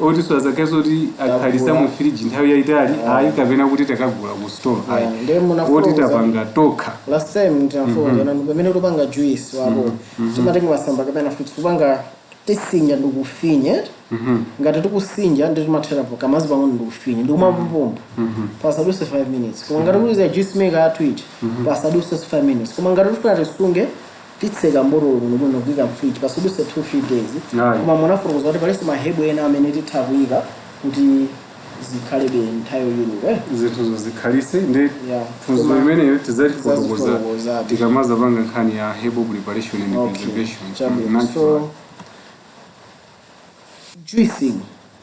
[SPEAKER 2] oti swazakhaso kuti akhalisa
[SPEAKER 1] Tagula.
[SPEAKER 2] mu firiji nthawi yayitali ayi, kapena kuti takagula ku store ayi,
[SPEAKER 1] Ndiye
[SPEAKER 2] oti tapanga tokha.
[SPEAKER 1] Last time tinafotokoza nanu pamene tupanga juice wako, timatenga masamba kapena fruits, tupanga tisinja ndikufinye. Ngati tikusinja ndi timatherapo kamazi pang'ono ndikufinya ndikumapopompa, pasaduse 5 minutes. Koma ngati kuliza juice maker athu iji, pasaduse 5 minutes. Koma ngati tifuna tisunge, titseka mbotolo muno muno kuyika mfriji, pasaduse 2 3 days. Koma munafotokoza kuti palinso ma herb ena amene titha kuyika kuti zikhalebe nthawi yochuluka, eh?
[SPEAKER 2] Zinthuzo zikhalise ndi funzo imeneyo tidzatifotokoza
[SPEAKER 1] Tidzazifotokozabe.
[SPEAKER 2] tikamazapanga nkhani ya herbal preparation and preservation.
[SPEAKER 1] Chabwino.
[SPEAKER 2] Natural.
[SPEAKER 1] So juicing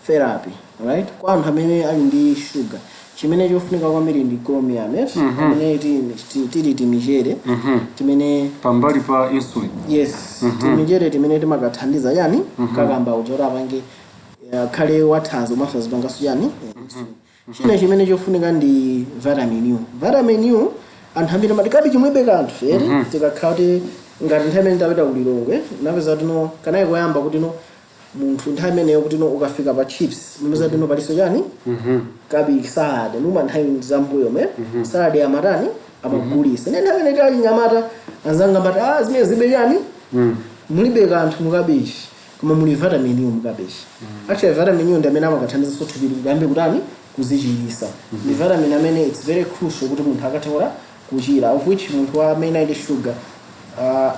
[SPEAKER 1] therapy, right, kwa anthu amene ali ndi sugar, chimene chofunika kwambiri ndi chromium, yes? Amene tili timichere timene
[SPEAKER 2] pambali pa insulin.
[SPEAKER 1] Yes, timichere timene timakathandiza yani kakamba uja kuti apange khale wathanzi komanso azipanganso yani insulin. China chimene chofunika ndi vitamin U. Vitamin U, anthu ambiri amati kabi chimwebe kanthu eri. Tikakhala kuti ngati nthawi imene tapita kulilongwe, napeza kuti no kanayi koyamba kuti no munthu nthawi imeneyo kuti no ukafika pa chips mupeza kuti no paliso chani, kabi salad numa. Nthawi zambuyo me salad amatani, amagulisa. Ine nthawi imene tali nyamata, anzanga amati, "Ah, zimene zibe chani, mulibe kanthu mukabechi," koma muli vitamin U mukabechi. Actually, vitamin U ndi amene amakathandiza thupi kuyambe kutani, kuzichiyisa. Ndi vitamin amene it's very crucial kuti munthu akathe kuchira, of which munthu amene ali ndi sugar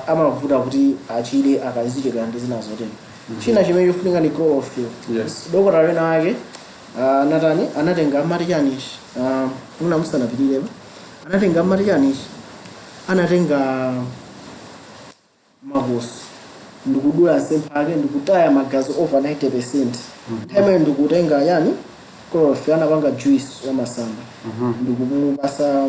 [SPEAKER 1] amavuta kuti achire akazichekera ndi zina zotero. China chimene chofunika ndi chlorophyll. Dokotala wina wake natani anatenga amati chanichi, muna musanapitirepo, anatenga amati chanichi, anatenga makosi ndikudula nsempha ake ndikutaya magazi over 90%. Nthawi imene ndikutenga yani chlorophyll, anapanga juice wa masamba ndikumupasa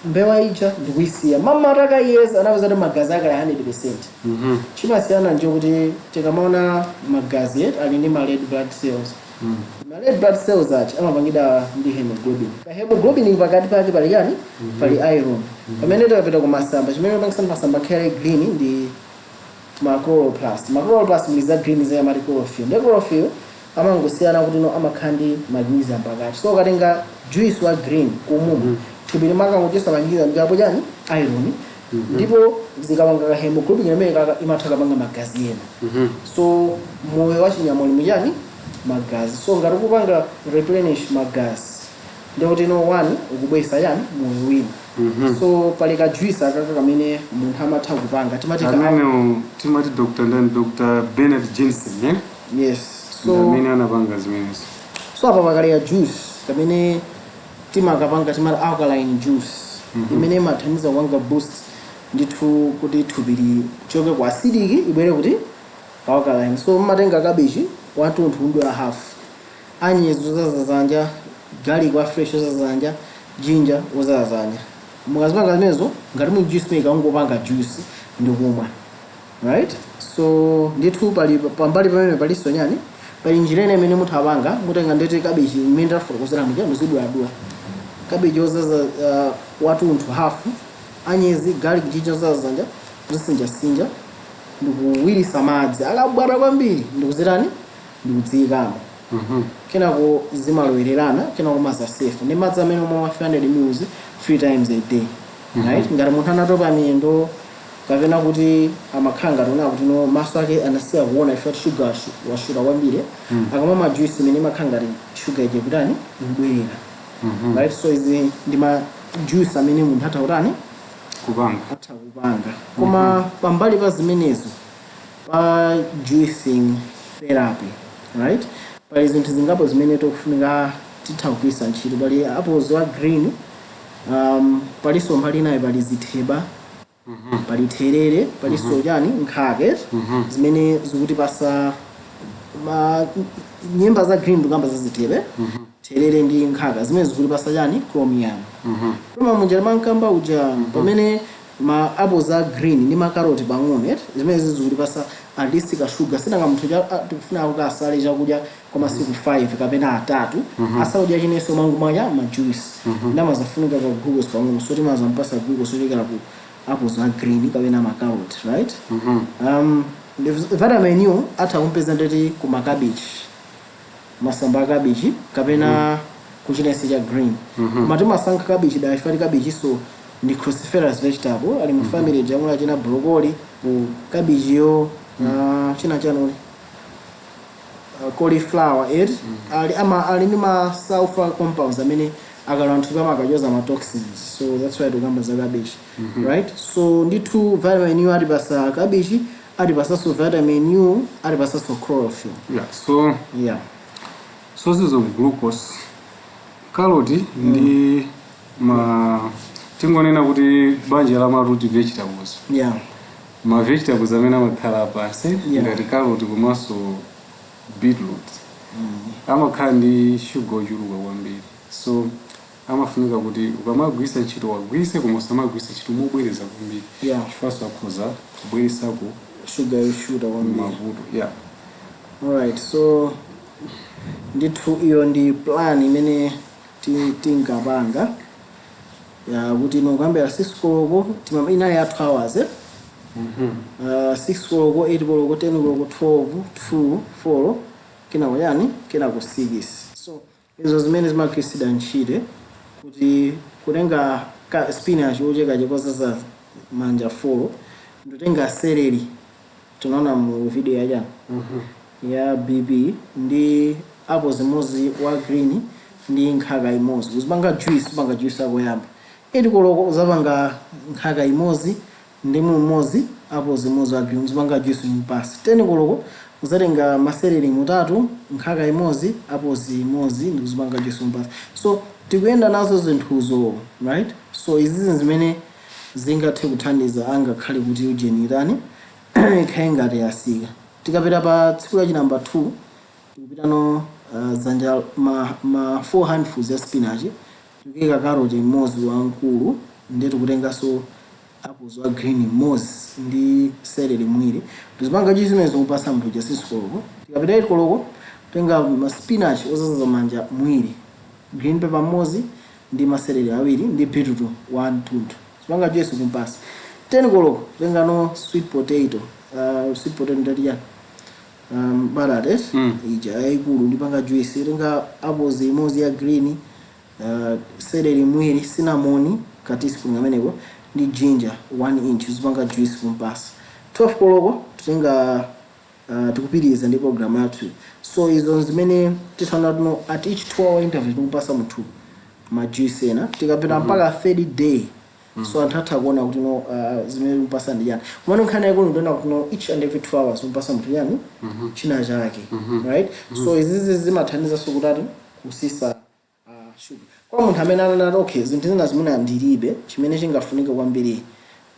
[SPEAKER 1] mbewa ija ndikuyisiya mama atakayiyeza, anapeza kuti magazi ake ali 100%. Chimasiyana njo kuti tikamaona magazi yetu ali ndi ma red blood cells. Ma red blood cells achi amapangidwa ndi hemoglobin. Pa hemoglobin pakati pake pali chani? Pali iron. Pamene tikapita ku masamba, chimene pangisa masamba khale green ndi ma chloroplast. Ma chloroplast muli za green za amati chlorophyll. Ndi chlorophyll Amangosiyana kuti no amakhala ndi magnesium pakati. So ukatenga juice wa green kumuma, thupi limakangochosa magnesium ndipo chani, iron, ndipo zikapanga ka hemoglobin imene kaka imatha kapanga magazi ena. So moyo wa chinyama uli muchani? Magazi. So ngati ukupanga replenish magazi, ndikuti no one ukubwesa chani? Moyo wina. So pali ka juice akaka kamene munthu amatha kupanga, timati ka
[SPEAKER 2] Amene timati Dr. ndani, Dr. Bernard Jensen, eh?
[SPEAKER 1] Yes.
[SPEAKER 2] so
[SPEAKER 1] So
[SPEAKER 2] amene anapanga zimenezo.
[SPEAKER 1] So apa pakali ya juice kamene timakapanga, timati alkaline juice, imene imathandiza kupanga boost ndithu kuti thupi lichoke ku acidic ibwere kuti alkaline. So mmatenga cabbage watunthu udula half, anyezi zozazazanja, garlic wa fresh ozazanja, ginger wozazanja. Mukazipanga zimenezo, ngati muli juice maker, ungopanga juice ndikumwa, right? So ndithu pali pambali pamene palinso nyani, pali njira ina imene mutha apanga. Mutenga ndete cabbage imene ndafotokozera muja, muziduladula cabbage ozaza watunthu hafu, anyezi, garlic, ginger ozazanja, kuzisinjasinja ndikuwirisa madzi akabwata kwambiri, ndikuzitani, ndikudziyikamo. Kenako zimalowererana, kenako mazasefa ndi madzi amene omwe 500 ml three times a day, right? Ngati munthu anatopa miyendo kapena kuti amakhala ngati ona kuti no maso ake anasiya kuona ife sugar washuta kwambiri, akamwa ma juice imene imakhala ngati sugar ije kutani, ikubwerera, right? So izi ndi ma juice amene munthu atha kutani?
[SPEAKER 2] Kupanga.
[SPEAKER 1] Atha kupanga. Koma pambali pa zimenezo, pa juicing therapy, right, pali zinthu zingapo zimene tikufunika titha kugwiritsa ntchito. Pali apples wa green, palinso mbali inayo pali zitheba, pali therere, palinso chani, nkhake, zimene zikutipasa ma nyemba za green, ndikamba za zithebe, therere ndi nkhaka, zimene zikutipasa chani? Chromium. Chromium uja mankamba uja, pamene ma apples a green ndi makaroti pang'ono, eh, zimene zikutipasa at least ka sugar. Sinanga munthu tikufuna kuti asale chakudya kwa masiku 5 kapena atatu, asakudya chinenso, mangumanya ma juice, ndamazafunika ka glucose pang'ono. So timazampasa glucose ochokera ku apples a green kapena makaroti, right? Ndi vitamin U atha kumpeza ndeti ku makabichi, masamba a kabichi kapena kuchinesi cha green. Koma timasankha kabichi da chifukwa kabichi so ndi cruciferous vegetable, ali mu family jamula china broccoli, kabichiyo, china chanoli, cauliflower, it ali ama ali ndi ma sulfur compounds amene akalowa mthupi amakachoza ma toxins. So that's why tikamba za cabbage, right? So ndithu vitamin U atipasa cabbage, atipasanso vitamin U, atipasanso chlorophyll.
[SPEAKER 2] Yeah, so sources of glucose, carrot ndi ma tingonena kuti banja la ma root vegetables, ma vegetables amene amakhala pansi, ngati carrot komanso beetroot, amakhala ndi sugar ochuluka kwambiri. So amafunika kuti ukamagwisa ntchito wagwise, koma usamagwise ntchito mobwereza kwambiri, chifukwa akhoza kubweresako
[SPEAKER 1] sugar yoshuta kwambiri.
[SPEAKER 2] Mavuto, yeah.
[SPEAKER 1] Alright, so ndithu iyo ndi plan imene tinkapanga ya kuti ino kuyambira 6 koloko, inali ya 2 hours, eh? 6 koloko, 8 koloko, 10 koloko, 12, 2, 4, kenako yani, kenako 6. So izo zimene zimagwiritsidwa ntchito kuti kutenga ka spinach ocheka chikozaza manja 4, ndikutenga celery, tunaona mu video ya chani, ya BP, ndi apples imodzi wa green ndi nkhaka imodzi, uzipanga juice. Upanga juice akoyamba 8 koloko, uzapanga nkhaka imodzi, ndimu imodzi, apples imodzi wa green, uzipanga juice mpasi. 10 koloko uzatenga ma celery mutatu, nkhaka imodzi, apples imodzi, ndi kuzipanga juice mpasi. So tikuyenda nazo zinthuzo, right? So izizi zimene zingathe kuthandiza angakhale kuti ujeni itani, ikhale ngati yasika. Tikapita pa tsiku lachi namba 2, tikupitano dzanja ma 4 handfuls ya spinach, tikuyika carrot imodzi wamkulu, ndi tikutenganso apples wa green imodzi ndi celery mwiri, tizipanga juice zimenezo kupasa munthu uja 6 koloko. Tikapita 8 koloko, tenga ma spinach ozaza manja mwiri, green pepper mmodzi ndi ma celery awiri ndi beetroot wamtunthu, zipanga juice kumpasa. 10 koloko, tengano sweet potato, sweet potato ndati chani? Mbatata ija yayikulu ndipanga juice, itenga apples imodzi ya green, celery mwiri, cinnamon ka teaspoon kameneko ndi ginger 1 inch, uzipanga juice kumpasa. 12 koloko titenga, tikupitiriza ndi program yathu. So izo zimene tithaona tuno, at each 2 hour interval tikupasa munthu ma juice ena. Tikapita mpaka third day, so anthu atha kuona kuti no, zimene tikupasa ndi chani. Komano nkhani yaikulu ndiona kuti no, each and every 2 hours tikupasa munthu chani, china chake, right? So izizi zimathandizanso kuti ati kusisa sugar kwa munthu amene ananati okay, zinthu zina zimene ndilibe, chimene chingafunike kwambiri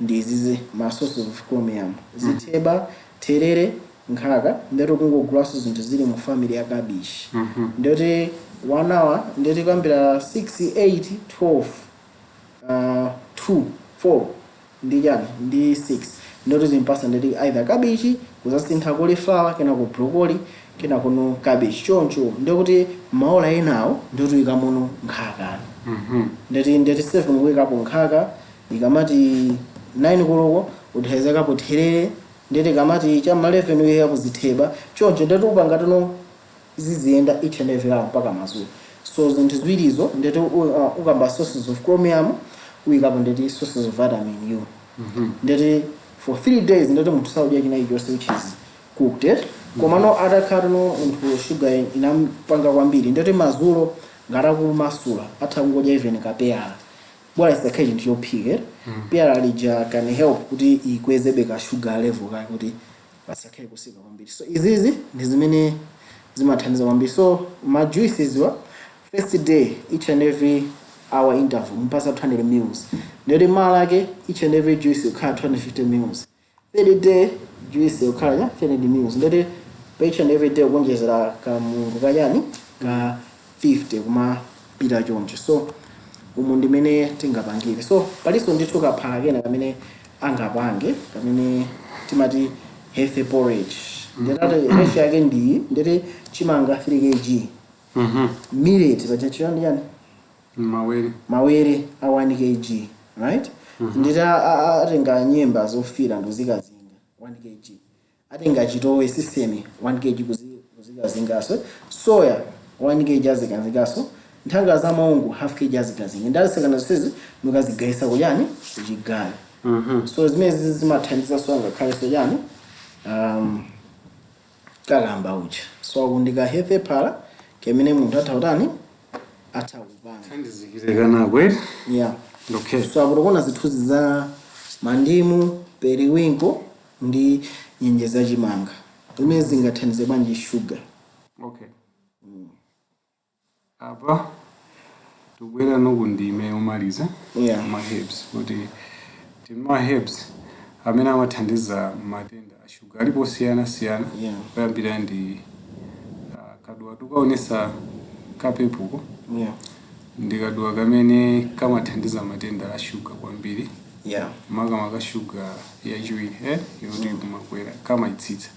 [SPEAKER 1] ndi izizi, ma source of chromium, zitheba, terere, nkhaka. Ndeti kungogulanso zinthu zili mu family ya cabbage. Ndeti 1 hour, ndeti kuyambira 6, 8, 12, 2, 4 ndi chani ndi 6, ndoti zimpasa. Ndeti either cabbage, kuzasintha cauliflower, kenako broccoli, kenako no cabbage, choncho. Ndikuti maola enawo ndoti uyikamono nkhakano. Ndeti 7 kuyikapo nkhaka, ikamati 9 koloko uthezekapo therere, ndeti kamati chamma 11 uyikapo zitheba, choncho. Ndeti upanga tono ziziyenda each and every hour mpaka madzulo. So zinthu ziwirizo, ndeti ukamba sources of chromium, uyikapo ndeti sources of vitamin U. Ndeti for 3 days ndeti munthu saudya china chilichonse which is cooked, eh? Komano atakhala no munthu sugar inampanga kwambiri, ndeti madzulo ngati akumasula atha kungodya even kapeyala, bola isakhale chinthu chophika, eh? Peyala lija can help kuti ikwezebe ka sugar level kake kuti pasakhale kusika kwambiri. So izizi ndi zimene zimathandiza kwambiri. So ma juices wa first day, each and every hour interval mupasa 200 mils. Ndeti mala ake each and every juice ukhala 250 mils. Third day juice ukhala ya 300 mils. Ndeti pa each and every day kuonjezera kamungu kachani ka 50 kumapita choncho. So umu ndimene tingapangire. So palinso ndithu kaphala kena kamene angapange kamene timati healthy porridge. Ndetati ratio yake ndi, ndeti chimanga 3 kg, millet paja chiyani chani?
[SPEAKER 2] Mawere.
[SPEAKER 1] Mawere a 1 kg, right? Nditi atenga nyemba zofira ndikuzikazinga 1 kg, atenga chitowe sesame 1 kg kuzikazingaso, soya 1 kg azikazingaso, nthanga za maungu half kg azikazinga. Ndazisekana zonsezi mukazigayisa kuchani, kuchigayo. So zimene zimathandiza ngakhalenso chani, kakamba uja. So akundika healthy phala kemene munthu atha kutani, atha kupanga.
[SPEAKER 2] Thandizikire kanako, eh?
[SPEAKER 1] Yeah.
[SPEAKER 2] Okay.
[SPEAKER 1] So apo tikuona zithunzi za mandimu, periwinkle ndi nyenje zachimanga zimene zingathandize bwanji sugar.
[SPEAKER 2] Okay, apa tikubwera noku ndime yomaliza. Ma herbs, kuti tili ma herbs amene amathandiza matenda a shuga alipo osiyanasiyana. Kuyambira ndi kaduwa tukaonesa kapepuko, ndi kaduwa kamene kamathandiza matenda a shuga kwambiri, makamaka shuga yachiwiri, eh, yoti kumakwera, kamayitsitsa.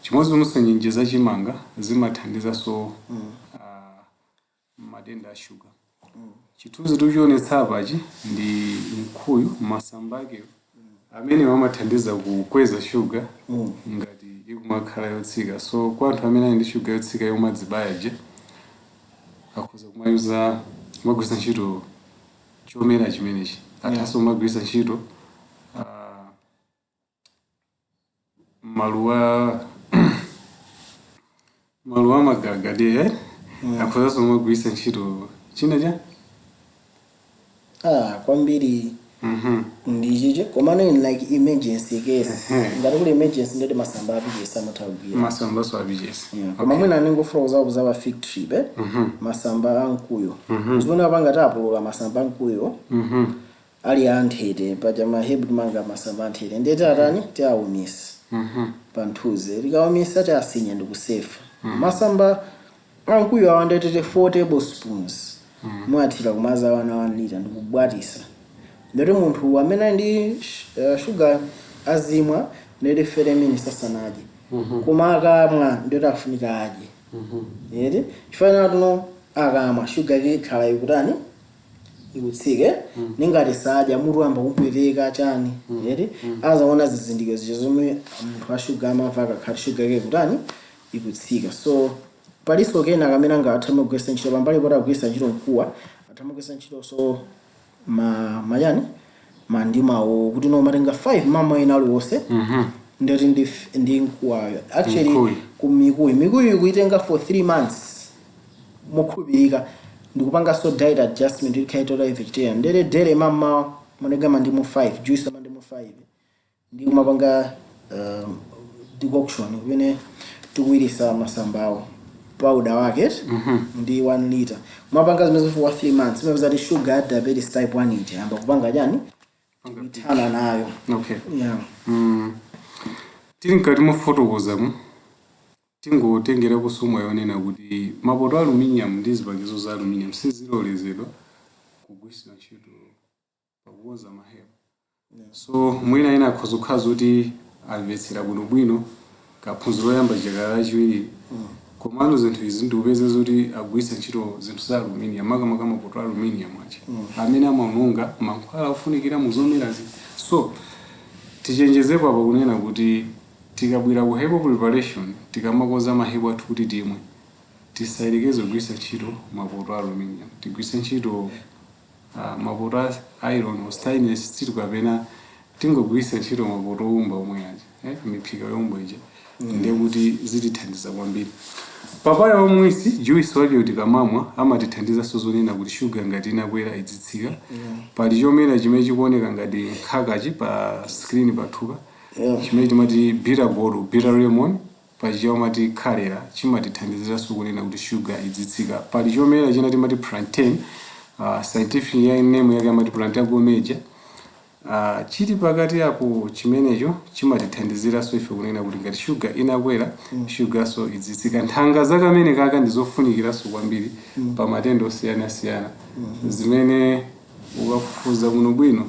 [SPEAKER 2] Chimodzimodzinso nyenje zachimanga zimathandizanso matenda a shuga. Chithunzi tikuchionetsa apachi ndi mkhuyu, masamba ake amene amathandiza kukweza shuga ngati ikumakhala yotsika. So kwa anthu amene ali ndi shuga yotsika yomadzibaya je, akhoza kumayuza, kumagwiritsa ntchito chomera chimenechi. Athanso kumagwiritsa ntchito maluwa amagalagade, eh? Akhozanso kumagwiritsa ntchito china cha
[SPEAKER 1] Ah, kwambiri ndi chiche. Komano in like emergency case, ngati kuli emergency, ndeti masamba apichesi amatha kugwira.
[SPEAKER 2] Masambaso apichesi.
[SPEAKER 1] Yeah. Koma mwina anengofuna kuzakuza pa fig tree be, masamba amkuyo zimene apanga, tapulula masamba amkuyo ali anthete paja, ma herb timanga masamba anthete. Ndeti atani, tiawumisa pa nthuzi, tikawumisa tiasinya ndi kusefa masamba amkuyo awa. Ndetete 4 tablespoons mwathira kumaza 1 liter ndikubwatisa. Ndeti munthu amene ali ndi sugar azimwa ndeti 30 minutes asanadye. Koma akamwa ndeti afunika adye yeti, chifanira tuno akamwa sugar ikhala ikutani, ikutsike. Ningati sadya mutu wamba kumpweteka chani yeti, azaona zizindikiro zija zomwe munthu wa shuga amamva akakhala shuga yake kutani. ikutsika. So palinso kena kamene angathe kugwiritsa ntchito pambali poti agwiritsa ntchito mkuwa, atha kugwiritsa ntchito so ma mayani mandimawo kuti no matenga 5 mama ena aliwonse, ndeti ndi mkuwayo actually.
[SPEAKER 2] Mkuyu.
[SPEAKER 1] Ku mikuyu, mikuyu kuitenga for 3 months mokhulupirika, ndikupanganso diet adjustment ikhale total vegetarian, ndere dere mama matenga mandimu 5, juice mandimu 5, ndi kumapanga decoction kumene tikuwirisa masambawo, powder wake ndi 1 liter, kumapanga zimene for 3 months, imene zati sugar diabetes type 1 ija yamba kupanga chani, kuithana nayo. Yeah.
[SPEAKER 2] Tili mkati mofotokozamu, tingotengera kusumwa yonena kuti mapoto a aluminium ndi zipangizo za aluminium sizilolezedwa kugwiritsidwa ntchito pakukonza ma herb. So mwina ena akhoza kukhala zoti amvetsera bwinobwino kaphunziro loyamba chaka lachiwiri, komano zinthu izi ndikupeza zoti agwiritsa ntchito zinthu za aluminium, makamaka mapoto a aluminium aja amene amaononga mankhwala ofunikira mu zomerazi. So tichenjezepo apa kunena kuti tikabwera ku herbal preparation, tikamakoza ma herb athu kuti timwe, tisayerekeze kugwiritsa ntchito mapoto a aluminium. Tigwiritse ntchito mapoto a iron or stainless steel, kapena tingogwiritsa ntchito mapoto owumba omwe aja, miphika yowumba ija, ndiye kuti zitithandiza kwambiri. Papaya omwisi, juice wake tikamamwa amatithandizanso zonena kuti shuga ngati inakwera idzitsika. Pali chomera chimene chikuoneka ngati nkhakachi pa screen pathupa, chimene timati bitter gourd, bitter lemon, pachichewa amati khalera, chimatithandiziranso kunena kuti shuga idzitsika. Pali chomera china timati plantain, scientific name yake amati Plantago major, chili pakati apo. Chimenecho chimatithandiziranso ife kunena kuti ngati shuga inakwera, shugaso idzitsika. Nthanga zakamene kaka ndizofunikiranso kwambiri pa matenda osiyanasiyana, zimene ukafufuza bwinobwino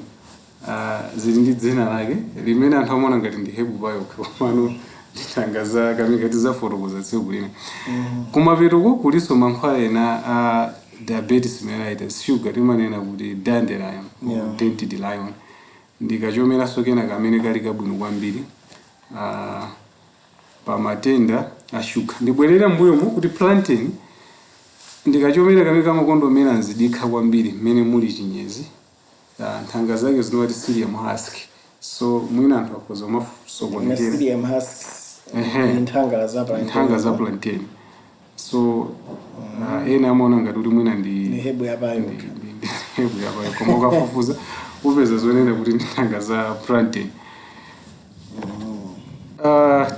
[SPEAKER 2] zili ndi dzina lake limene anthu amaona ngati ndi herb payokha, komano ndi nthanga za kamene tizafotokoza tsiku lina. Kumapetoko kulinso mankhwala ena a diabetes mellitus, sugar, timanena kuti dandelion or dandelion, ndikachomeranso kena kamene kali kabwino kwambiri pa matenda a shuga. Ndibwerere mbuyomu kuti plantain ndikachomera kamene kamakondomera nzidikha kwambiri mmene muli chinyezi. Nthanga zake zinowati psyllium husk, so mwina anthu akhoza kumasokonekera.
[SPEAKER 1] Psyllium husks.
[SPEAKER 2] Ehe.
[SPEAKER 1] Nthanga za plantain.
[SPEAKER 2] Nthanga za plantain. So ena amaona ngati kuti mwina ndi
[SPEAKER 1] Ni herb yapayo.
[SPEAKER 2] Ndi herb yapayo, koma ukafufuza upeza zonena kuti ndi nthanga za plantain.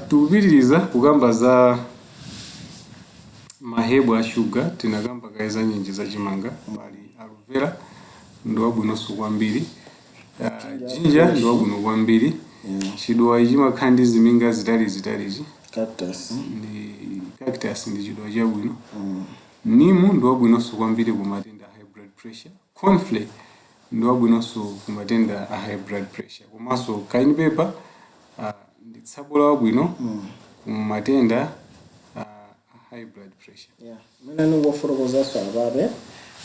[SPEAKER 2] Tikupitiriza kukamba za ma herb a shuga. Tinakamba kaye za nyenje zachimanga. Pali aloe vera, ndi wabwinonso kwambiri. Ginger ndi wabwino kwambiri. Chidowa chimakhala ndi ziminga zitali zitalichi.
[SPEAKER 1] Cactus.
[SPEAKER 2] Ndi cactus, ndi chidowa chabwino. Nimu ndi wabwinonso kwambiri ku matenda a high blood pressure. Cornflake ndi wabwinonso ku matenda a high blood pressure, komanso cayenne pepper ndi tsabola wabwino ku matenda a high blood pressure.
[SPEAKER 1] Yeah, mwina ningofotokozanso apape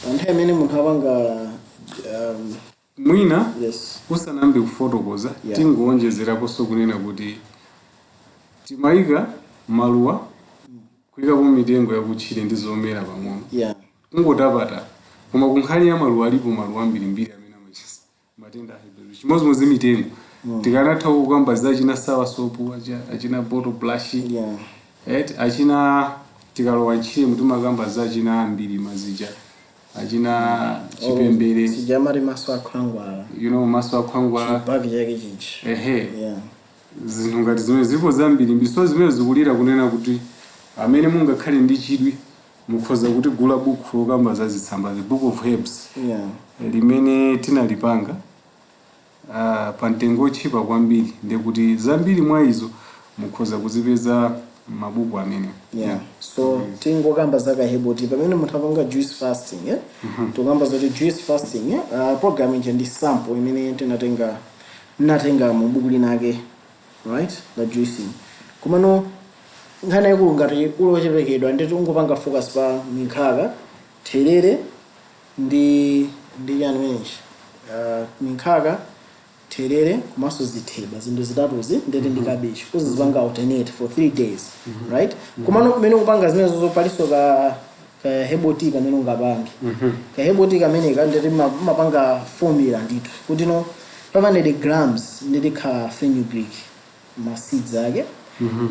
[SPEAKER 1] pa nthawi imene munthu apanga
[SPEAKER 2] Mwina
[SPEAKER 1] Yes.
[SPEAKER 2] usanambe kufotokoza, tingowonjezeraponso kunena kuti timayika maluwa, kuyikapo mitengo yakutchire ndi zomera pang'ono, kungotapatapa, koma kunkhani ya maluwa alipo maluwa ambirimbiri amene amachisa matenda a high blood pressure. Chimodzimodzi mitengo, tikanatha kukamba za achina soursop, achina bottle brush, right, achina tikalowa ntchimo timakamba za achina ambiri mazija, achina chipembere.
[SPEAKER 1] Sijamati maso akhwangwala.
[SPEAKER 2] Maso akhwangwala.
[SPEAKER 1] Chibaki chake chichi.
[SPEAKER 2] Ehe. Zinthu ngati zimene zilipo zambiri, so zimene zikulira kunena kuti amene mungakhale ndi chidwi mukhoza kutigula buku lokamba za zitsamba, The Book of Herbs, limene tinalipanga pa mtengo otchipa kwambiri, ndekuti zambiri mwa izo mukhoza kuzipeza m'mabuku amene.
[SPEAKER 1] Yeah, so tingokamba za ka herb tea pamene munthu apanga juice fasting, eh? Tikukamba zoti juice fasting, eh? Program ija ndi sample imene tinatenga, natenga mu buku linake, right, la juicing. Komano nkhani yaikulu ngati uli ochepekedwa, nditi ungopanga focus pa minkhaka, therere ndi chani menechi, minkhaka. Therere komanso zitheba, zinthu zitatuzi, ndeti ndi cabbage, uzizipanga alternate for 3 days, right? Komano kumene kupanga zimenezo, palinso ka herbal tea kamene ungapange. Ka herbal tea kameneka ndeti mapanga formula ndithu kuti no 500 grams ndeti khala fenugreek ma seeds ake,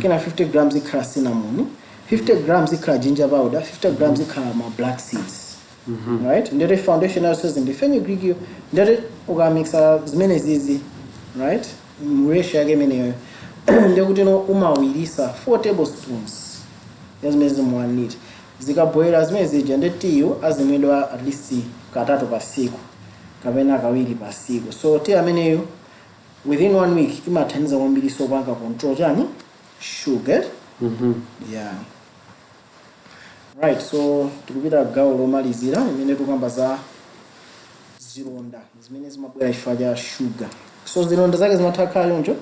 [SPEAKER 1] kena 50 grams ikhala cinnamon, 50 grams ikhala ginger powder, 50 grams ikhala ma black seeds, right? Ndeti foundation yayo says ndi fenugreek yo. Ndeti ukamixa zimene zizi, right, ratio yake imeneyo, ndekuti no umawirisa 4 tablespoons ya zimene zimu 1 liter. Zikabwera zimene zija, ndi tiyo azimwedwa at least katatu pa siku kapena kawiri pa siku. So tea ameneyo within one week imathandiza kwambiri, so panga control chani? Sugar. Yeah, right. So tikupita gawo lomalizira imene tikukamba za zilonda zimene zimabwera chifukwa cha sugar. So zilonda zake zimatha kukhala choncho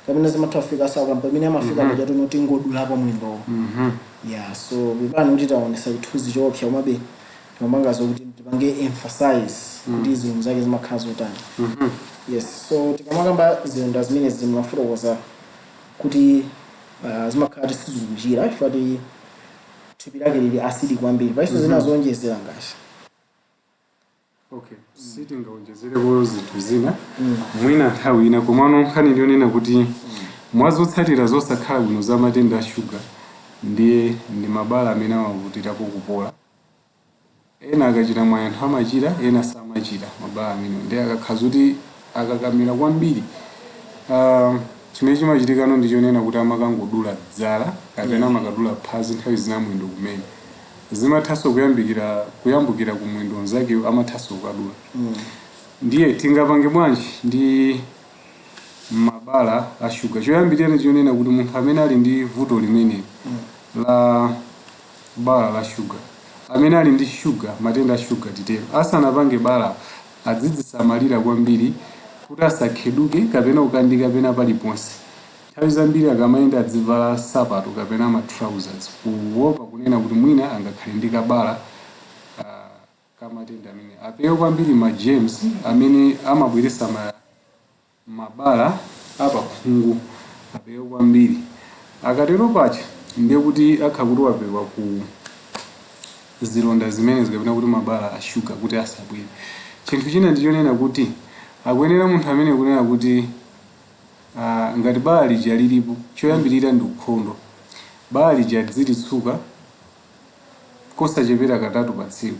[SPEAKER 1] kapena zimatha kufika saka pamene amafika paja tuno tingodulapo mwendowo. Yeah, so pepani kuti taonesa chithunzi choopsa, komabe timapanga zokuti tipange emphasize kuti zilonda zake zimakhala zotani. Yes, so tikamakamba zilonda zimene zimafotokoza kuti zimakhala tisizikuchira chifukwa ti thupi lake lili acid kwambiri, paiso zina zowonjezera ngati?
[SPEAKER 2] Okay, sitingaonjezereko zinthu zina, mwina nthawi ina. Komano nkhani ndiyonena kuti mwazotsatira zosakhala bwino za matenda a shuga ndiye ndi mabala amene amavutirapo kupola. Ena akachita mwayi anthu amachira, ena samachira mabala amenewo. Ndiye akakhala kuti akakamira kwambiri, chimene chimachitikano ndichonena kuti amakangodula dzala kapena amakadula phazi, nthawi zina mwendo kumene. Zimathanso kuyambukira ku mwendo mnzakeyo, amathanso kukadula. Ndiye tingapange bwanji ndi mabala a shuga? Choyambirira chionena kuti munthu amene ali ndi vuto limene la bala la shuga, amene ali ndi shuga, matenda a shuga titero, asanapange bala adzidzisamalira kwambiri kuti asakheduke kapena kukandika kapena paliponse. Nthawi zambiri akamayenda adzivala sapato kapena ma trousers, kuopa kunena kuti mwina angakhale ndi kabala kamatenda amene. Apewe kwambiri ma germs amene amabweretsa mabala apakhungu, apewe kwambiri. Akatero pacha ndiye kuti akha kuti wapewa ku zilonda zimene zikapena kuti mabala a shuga kuti asabwere. Chinthu china ndichonena kuti akuyenera munthu amene kunena kuti ngati bala lija lilipo, choyambirira ndi ukhondo. Bala lija lizilitsuka kosachepera katatu pa tsiku,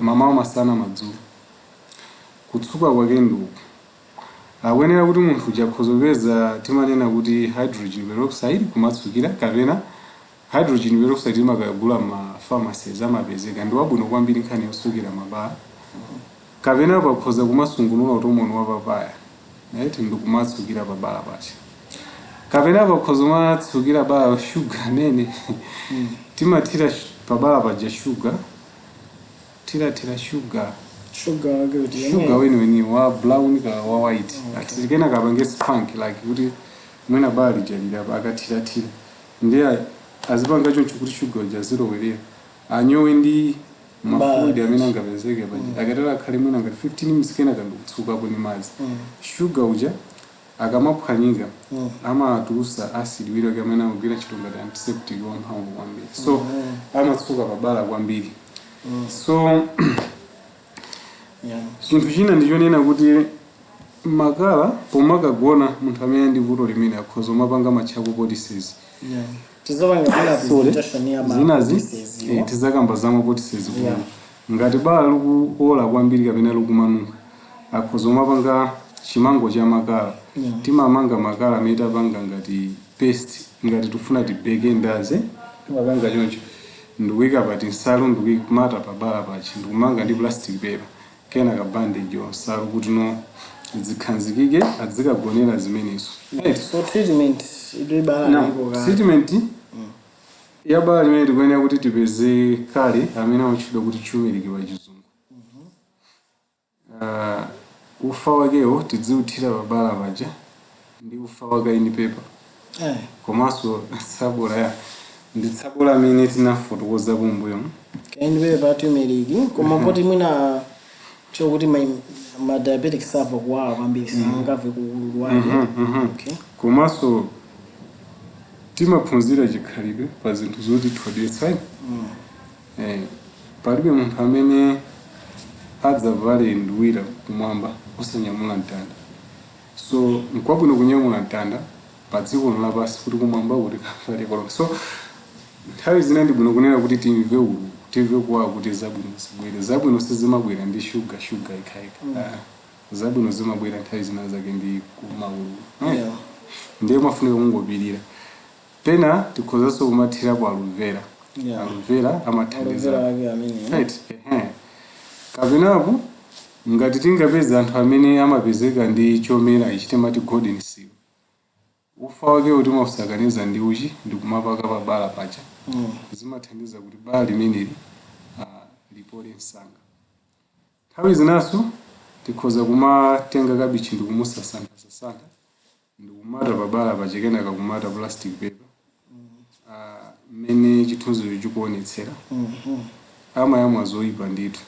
[SPEAKER 2] mamawa, masana, madzulo. Kutsuka kwake ndi uku: akuyenera kuti munthu uja akhoza kupeza timanena kuti hydrogen peroxide kumatsukira, kapena hydrogen peroxide imakagula ma pharmacies, amapezeka, ndi wabwino kwambiri nkhani yosukira mabala. Kapena pakhoza kumasungunula utomoni wa papaya, right, ndikumatsukira pabala pacha. Kapena pakhoza kumatsukira bala shuga amene timathira pabala paja, shuga, thirathira shuga.
[SPEAKER 1] Sugar wake kuti?
[SPEAKER 2] Shuga weniweni wa brown ka wa white. Ati kena kapange spunk like kuti mwina bala lija lilapa, akathirathira ndiye azipanga choncho kuti shuga uja azilowerera, anyowe ndi ma fluid amene angapezeke paja. Akatero akhale mwina ngati 15 minutes, kena kandikutsukapo ni madzi. Shuga uja akamaphwanyika amatulusa acid wina amene amagwira ntchito ngati antiseptic wamphamvu kwambiri, so amatsuka pabala kwambiri. So chinthu china ndichonena kuti makala pomakagona, munthu amene ndi vuto limene akhoza umapanga ma charcoal poultices.
[SPEAKER 1] Yeah. Tizapanga zina presentation ya ma
[SPEAKER 2] Zinazi
[SPEAKER 1] poultices, yo.
[SPEAKER 2] Tizakamba za ma poultices. Ngati bala likuola kwambiri kapena likumanuka, akhoza umapanga chimango cha makala. Timamanga makala amene tapanga ngati paste, ngati tifuna tibeke ndaze, timapanga choncho ndikuyika pati nsalu, ndikumata pabala pachi, ndikumanga ndi plastic paper kena ka bandage nsalu kuti no zikhanzikike, adzikagonera zimenezo, right?
[SPEAKER 1] So treatment ili bala
[SPEAKER 2] Now,
[SPEAKER 1] lipo ka
[SPEAKER 2] treatment ya bala limene tikuyenera kuti tipeze kale amene amatchedwa kuti turmeric pa Chizungu. Ufa wakewo tidziuthira pabala paja ndi ufa wa cayenne pepper komanso tsabola ya ndi tsabola amene tinafotokoza kumbuyo.
[SPEAKER 1] Cayenne pepper, turmeric, koma poti mwina Chokuti ma diabetic samva kuwawa kwambiri, sangamve kuululu wake. Okay.
[SPEAKER 2] Komanso timaphunzira chikhalidwe pa zinthu zoti thodetsa. Palibe munthu amene adzavale nduwira kumwamba osanyamula mtanda. So nkwabwino kunyamula mtanda pa dziko lapansi kuti kumwamba kuti kavale kolona. So nthawi zina ndi bwino kunena kuti timve ululu, timve kuwawa kuti zabwino zibwere. Zabwino sizimabwera ndi shuga shuga ikhayikha. Ah, zabwino zimabwera nthawi zina zake ndi kumaululu. Ndiye mafunika kungopirira. Pena tikhozanso kumathirapo aloe vera. Aloe vera amathandiza.
[SPEAKER 1] Aloe vera ake amene.
[SPEAKER 2] Right, ehe. Kapenapo ngati tingapeza anthu amene amapezeka ndi chomera ichi timati golden seal, ufa wake timausakaniza ndi uchi ndi kumapaka pa bala paja. Zimathandiza kuti bala limeneli lipole msanga. Nthawi zinaso tikhoza kumatenga kabichi ndi kumusasanthasasantha ndi kumata pa bala paja, kenaka kumata plastic paper, mmene chithunzicho chikuonetsera. Amayamwa zoyipa ndithu,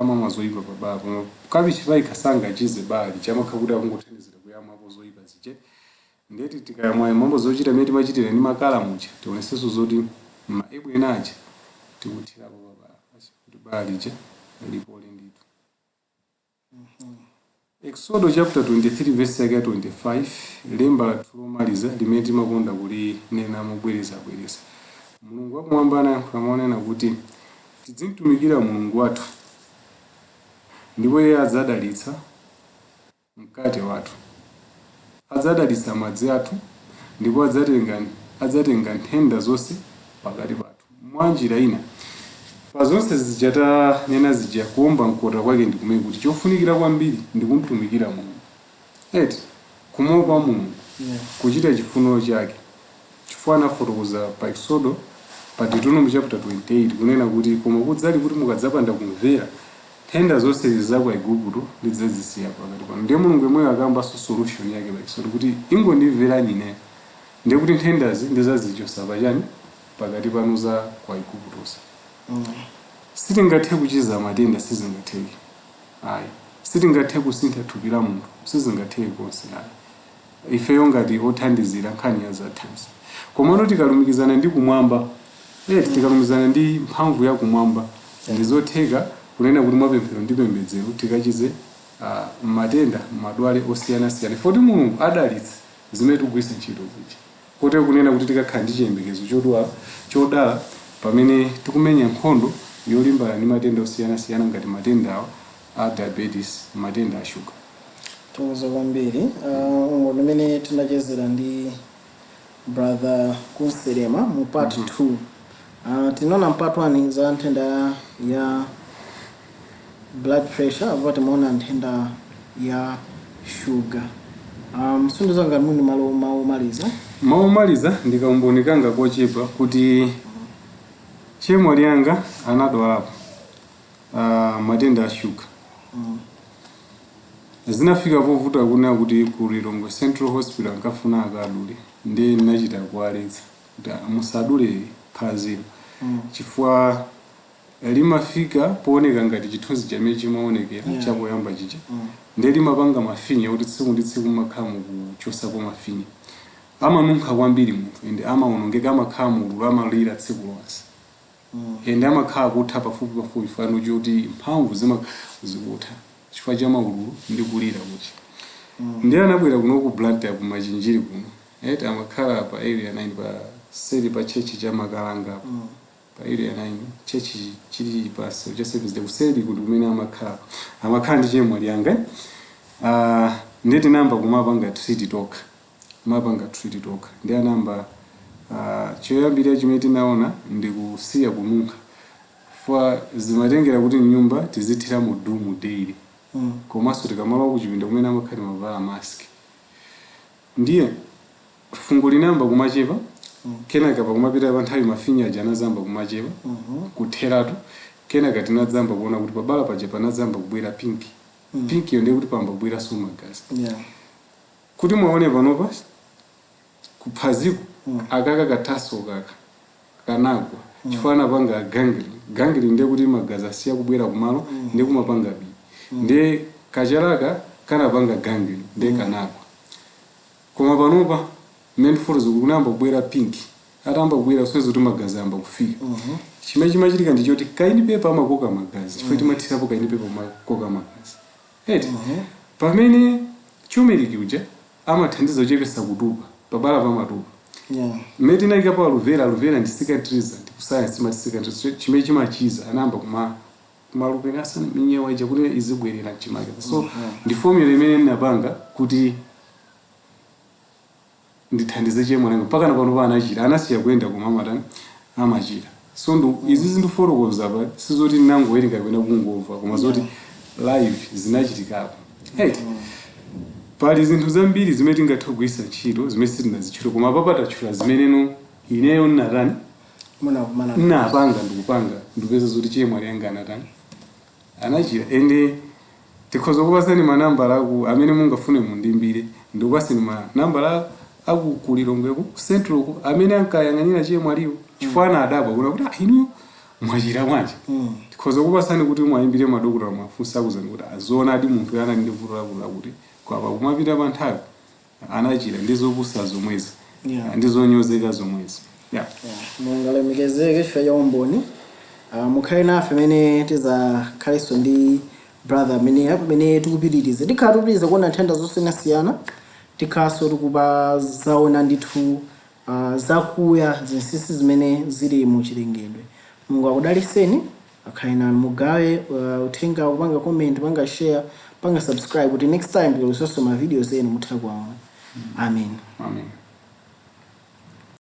[SPEAKER 2] amamwa zoyipa pa bala, koma kabichi payikha sangachize bala chamakha kuti akungothandizira kuyamwapo zoyipa zije. Ndeti tikayamwa mambo zochita mmene timachitira ndi makala muja, tionesenso zoti maebwe ena aja tikuthirapo pa bala paja kuti bala lija lipole ndithu. Exodo chapter 23 verse yake ya 25, lemba lathu lomaliza limene timakonda kulinena mobwerezabwereza. Mulungu wakumwamba anayankhula maonena kuti tizimtumikira Mulungu wathu ndipo iye adzadalitsa mkate wathu, adzadalitsa madzi athu, ndipo adzatenga nthenda zonse pakati pathu. Mwa njira ina, pa zonse zija tanena zija, kuomba mkota kwake ndi kumene kuti chofunikira kwambiri ndi kumtumikira Mulungu, eti, kumuopa Mulungu, kuchita chifuniro chake, chifukwa anafotokoza pa Exodo, pa Deuteronomy chapter 28, kunena kuti koma kudzali kuti mukadzapanda kumvera, nthenda zonse za ku Igupto ndidzazisiya pakati panu. Ndiye Mulungu yemweyo akambanso solution yake pa Exodo kuti ingondimverani ineyo, ndiye kuti nthendazi ndidzazichosa pachani, pakati panu za ku Iguptozi. Sitingathe kuchiza matenda, sizingatheke ayi. Sitingathe kusintha thupi la munthu, sizingatheke konse ayi, ifeyo ngati othandizira nkhani ya zathanzi. Komano tikalumikizana ndi kumwamba, tikalumikizana ndi mphamvu ya kumwamba, ndizotheka kunena kuti mwapemphero ndi pembedzero tikachize matenda, madwale osiyanasiyana, foti Mulungu adalitsa zimene tikugwiritsa ntchito zija, kotero kunena kuti tikakhala ndi chiyembekezo chodwala chodala pamene tikumenya nkhondo yolimbana ndi matenda osiyanasiyana ngati matenda awa a diabetes, matenda a shuga.
[SPEAKER 1] Thokoza kwambiri. Umo limene tinachezera ndi Brother Kunselema mu part 2. Tinaona part 1 za nthenda ya blood pressure, apo timaona nthenda ya sugar. Sindizo ngati muni malo mawu omaliza.
[SPEAKER 2] Mawu omaliza, ndikaumboni kanga kochepa kuti chemwali yanga anadwalapo matenda a shuga. Zinafika povuta kunena kuti ku Lilongwe Central Hospital ankafuna akadule, ndiye ndinachita kuwaletsa kuti, "Ah, musadule phazilo," chifukwa limafika pooneka ngati chithunzi chimene chimaonekera chapoyamba chija. Ndiye limapanga mafinya kuti tsiku ndi tsiku mumakhala mukuchosapo mafinya. Amanunkha kwambiri munthu, ende amaonongeka, amakhala mululu, amalira tsiku lonse, ende amakhala kutha pafupi pafupi fano choti mphamvu zima zikutha chifukwa cha maululu ndi kulira kuchi. Ndiye anabwera kuno ku Blantyre, ku Machinjiri kuno, eti, amakhala pa Area 9, pa seli pa church cha Makalanga apo. Pa Area 9, church chili pa cha Service Day, kuseli kuti kumene amakhala ndi chemwali yanga. Ndiye tinayamba kumapanga treat tokha, kumapanga treat tokha. Ndi anamba choyambirira chimene tinaona ndi kusiya kununkha, fa zimatengera kuti mnyumba tizithiramo Doom daily, komanso tikamalowa kuchipinda kumene amakhala timavala mask. Ndiye fungo linayamba kumachepa. Kenaka pakumapita pa nthawi mafinya aja anazamba kumachepa, kutheratu. Kenaka tinadzamba kuona kuti pabala paja panadzamba kubwera pink. Pink iyo ndiye kuti pamba kubweranso magazi. Kuti mwaone panopa kuphaziko akaka kathaso kaka kanagwa, chifukwa anapanga gangrene. Gangrene ndiye kuti magazi asiya kubwera kumalo, ndiye kumapanga bi. Ndiye kachalaka kanapanga gangrene, ndiye kanagwa. Koma panopa mmene ndifotokoza, kunayamba kubwera pink. Atamba kubwera, kusonyeza kuti magazi ayamba kufika. Chimene chimachitika ndi choti cayenne pepper amakoka magazi, chifukwa timathirapo cayenne pepper amakoka magazi, eti? Pamene turmeric uja amathandiza kuchepesa kutupa, pabala pamatupa. Mmene tinayikapo aloe vera, aloe vera ndi cicatrizant, ku science imati cicatrizant, chimene chimachiza. Anayamba kuma kumalupira asana minyewa ija kuti izibwerera mchimake. So ndi formula imene ndinapanga kuti ndithandize chemwali anga. Mpaka pano pa anachira, anasiya kuyenda, koma amatani, amachira. So ndu izi zindifotokoza pa sizoti ndinangowerenga kapena kungomva, koma zoti live zinachitikapo, eti? Pali zinthu zambiri zimene tingathe kugwiritsa ntchito zimene sitinazitchule, koma papa tatchula zimeneno ineyo nnatani,
[SPEAKER 1] munakumana
[SPEAKER 2] nnapanga, ndikupanga, ndikupeza zoti chemwali anga anatani, anachira. Ende tikhoza kupasani manambala aku amene mungafune mundimbire, ndikupaseni manambala aku kulilongweko, ku central ku, amene ankayang'anira chemwaliwo, chifukwa anadabwa kuna kuti, "Ah, inu mwachira bwanji?" Tikhoza kupasani kuti mwayimbire madokotala, mwafunsa, akuzani kuti azoonadi munthu anali ndi vuto lakuti lakuti, kwapa kumapita pa nthawi anachira. Ndi zopusa zomwezi ndi zonyozeka zomwezi, yeah.
[SPEAKER 1] Yeah. Mulungu alemekezeke chifukwa cha umboni. Mukhale nafe pamene tizakhalenso ndi brother amene pamene tikupitiriza, tikhala tikupitiriza kuona nthenda zosiyanasiyana, tikhalanso tikupa zaona ndithu zakuya, zinsinsi zimene zili mu chilengedwe. Mulungu akudaliseni, akhale nanu. Mugawe uthenga, kupanga comment, panga share, panga subscribe, kuti next time tikalusanso ma videos enu mutha kuwaona. Amen.
[SPEAKER 2] Amen.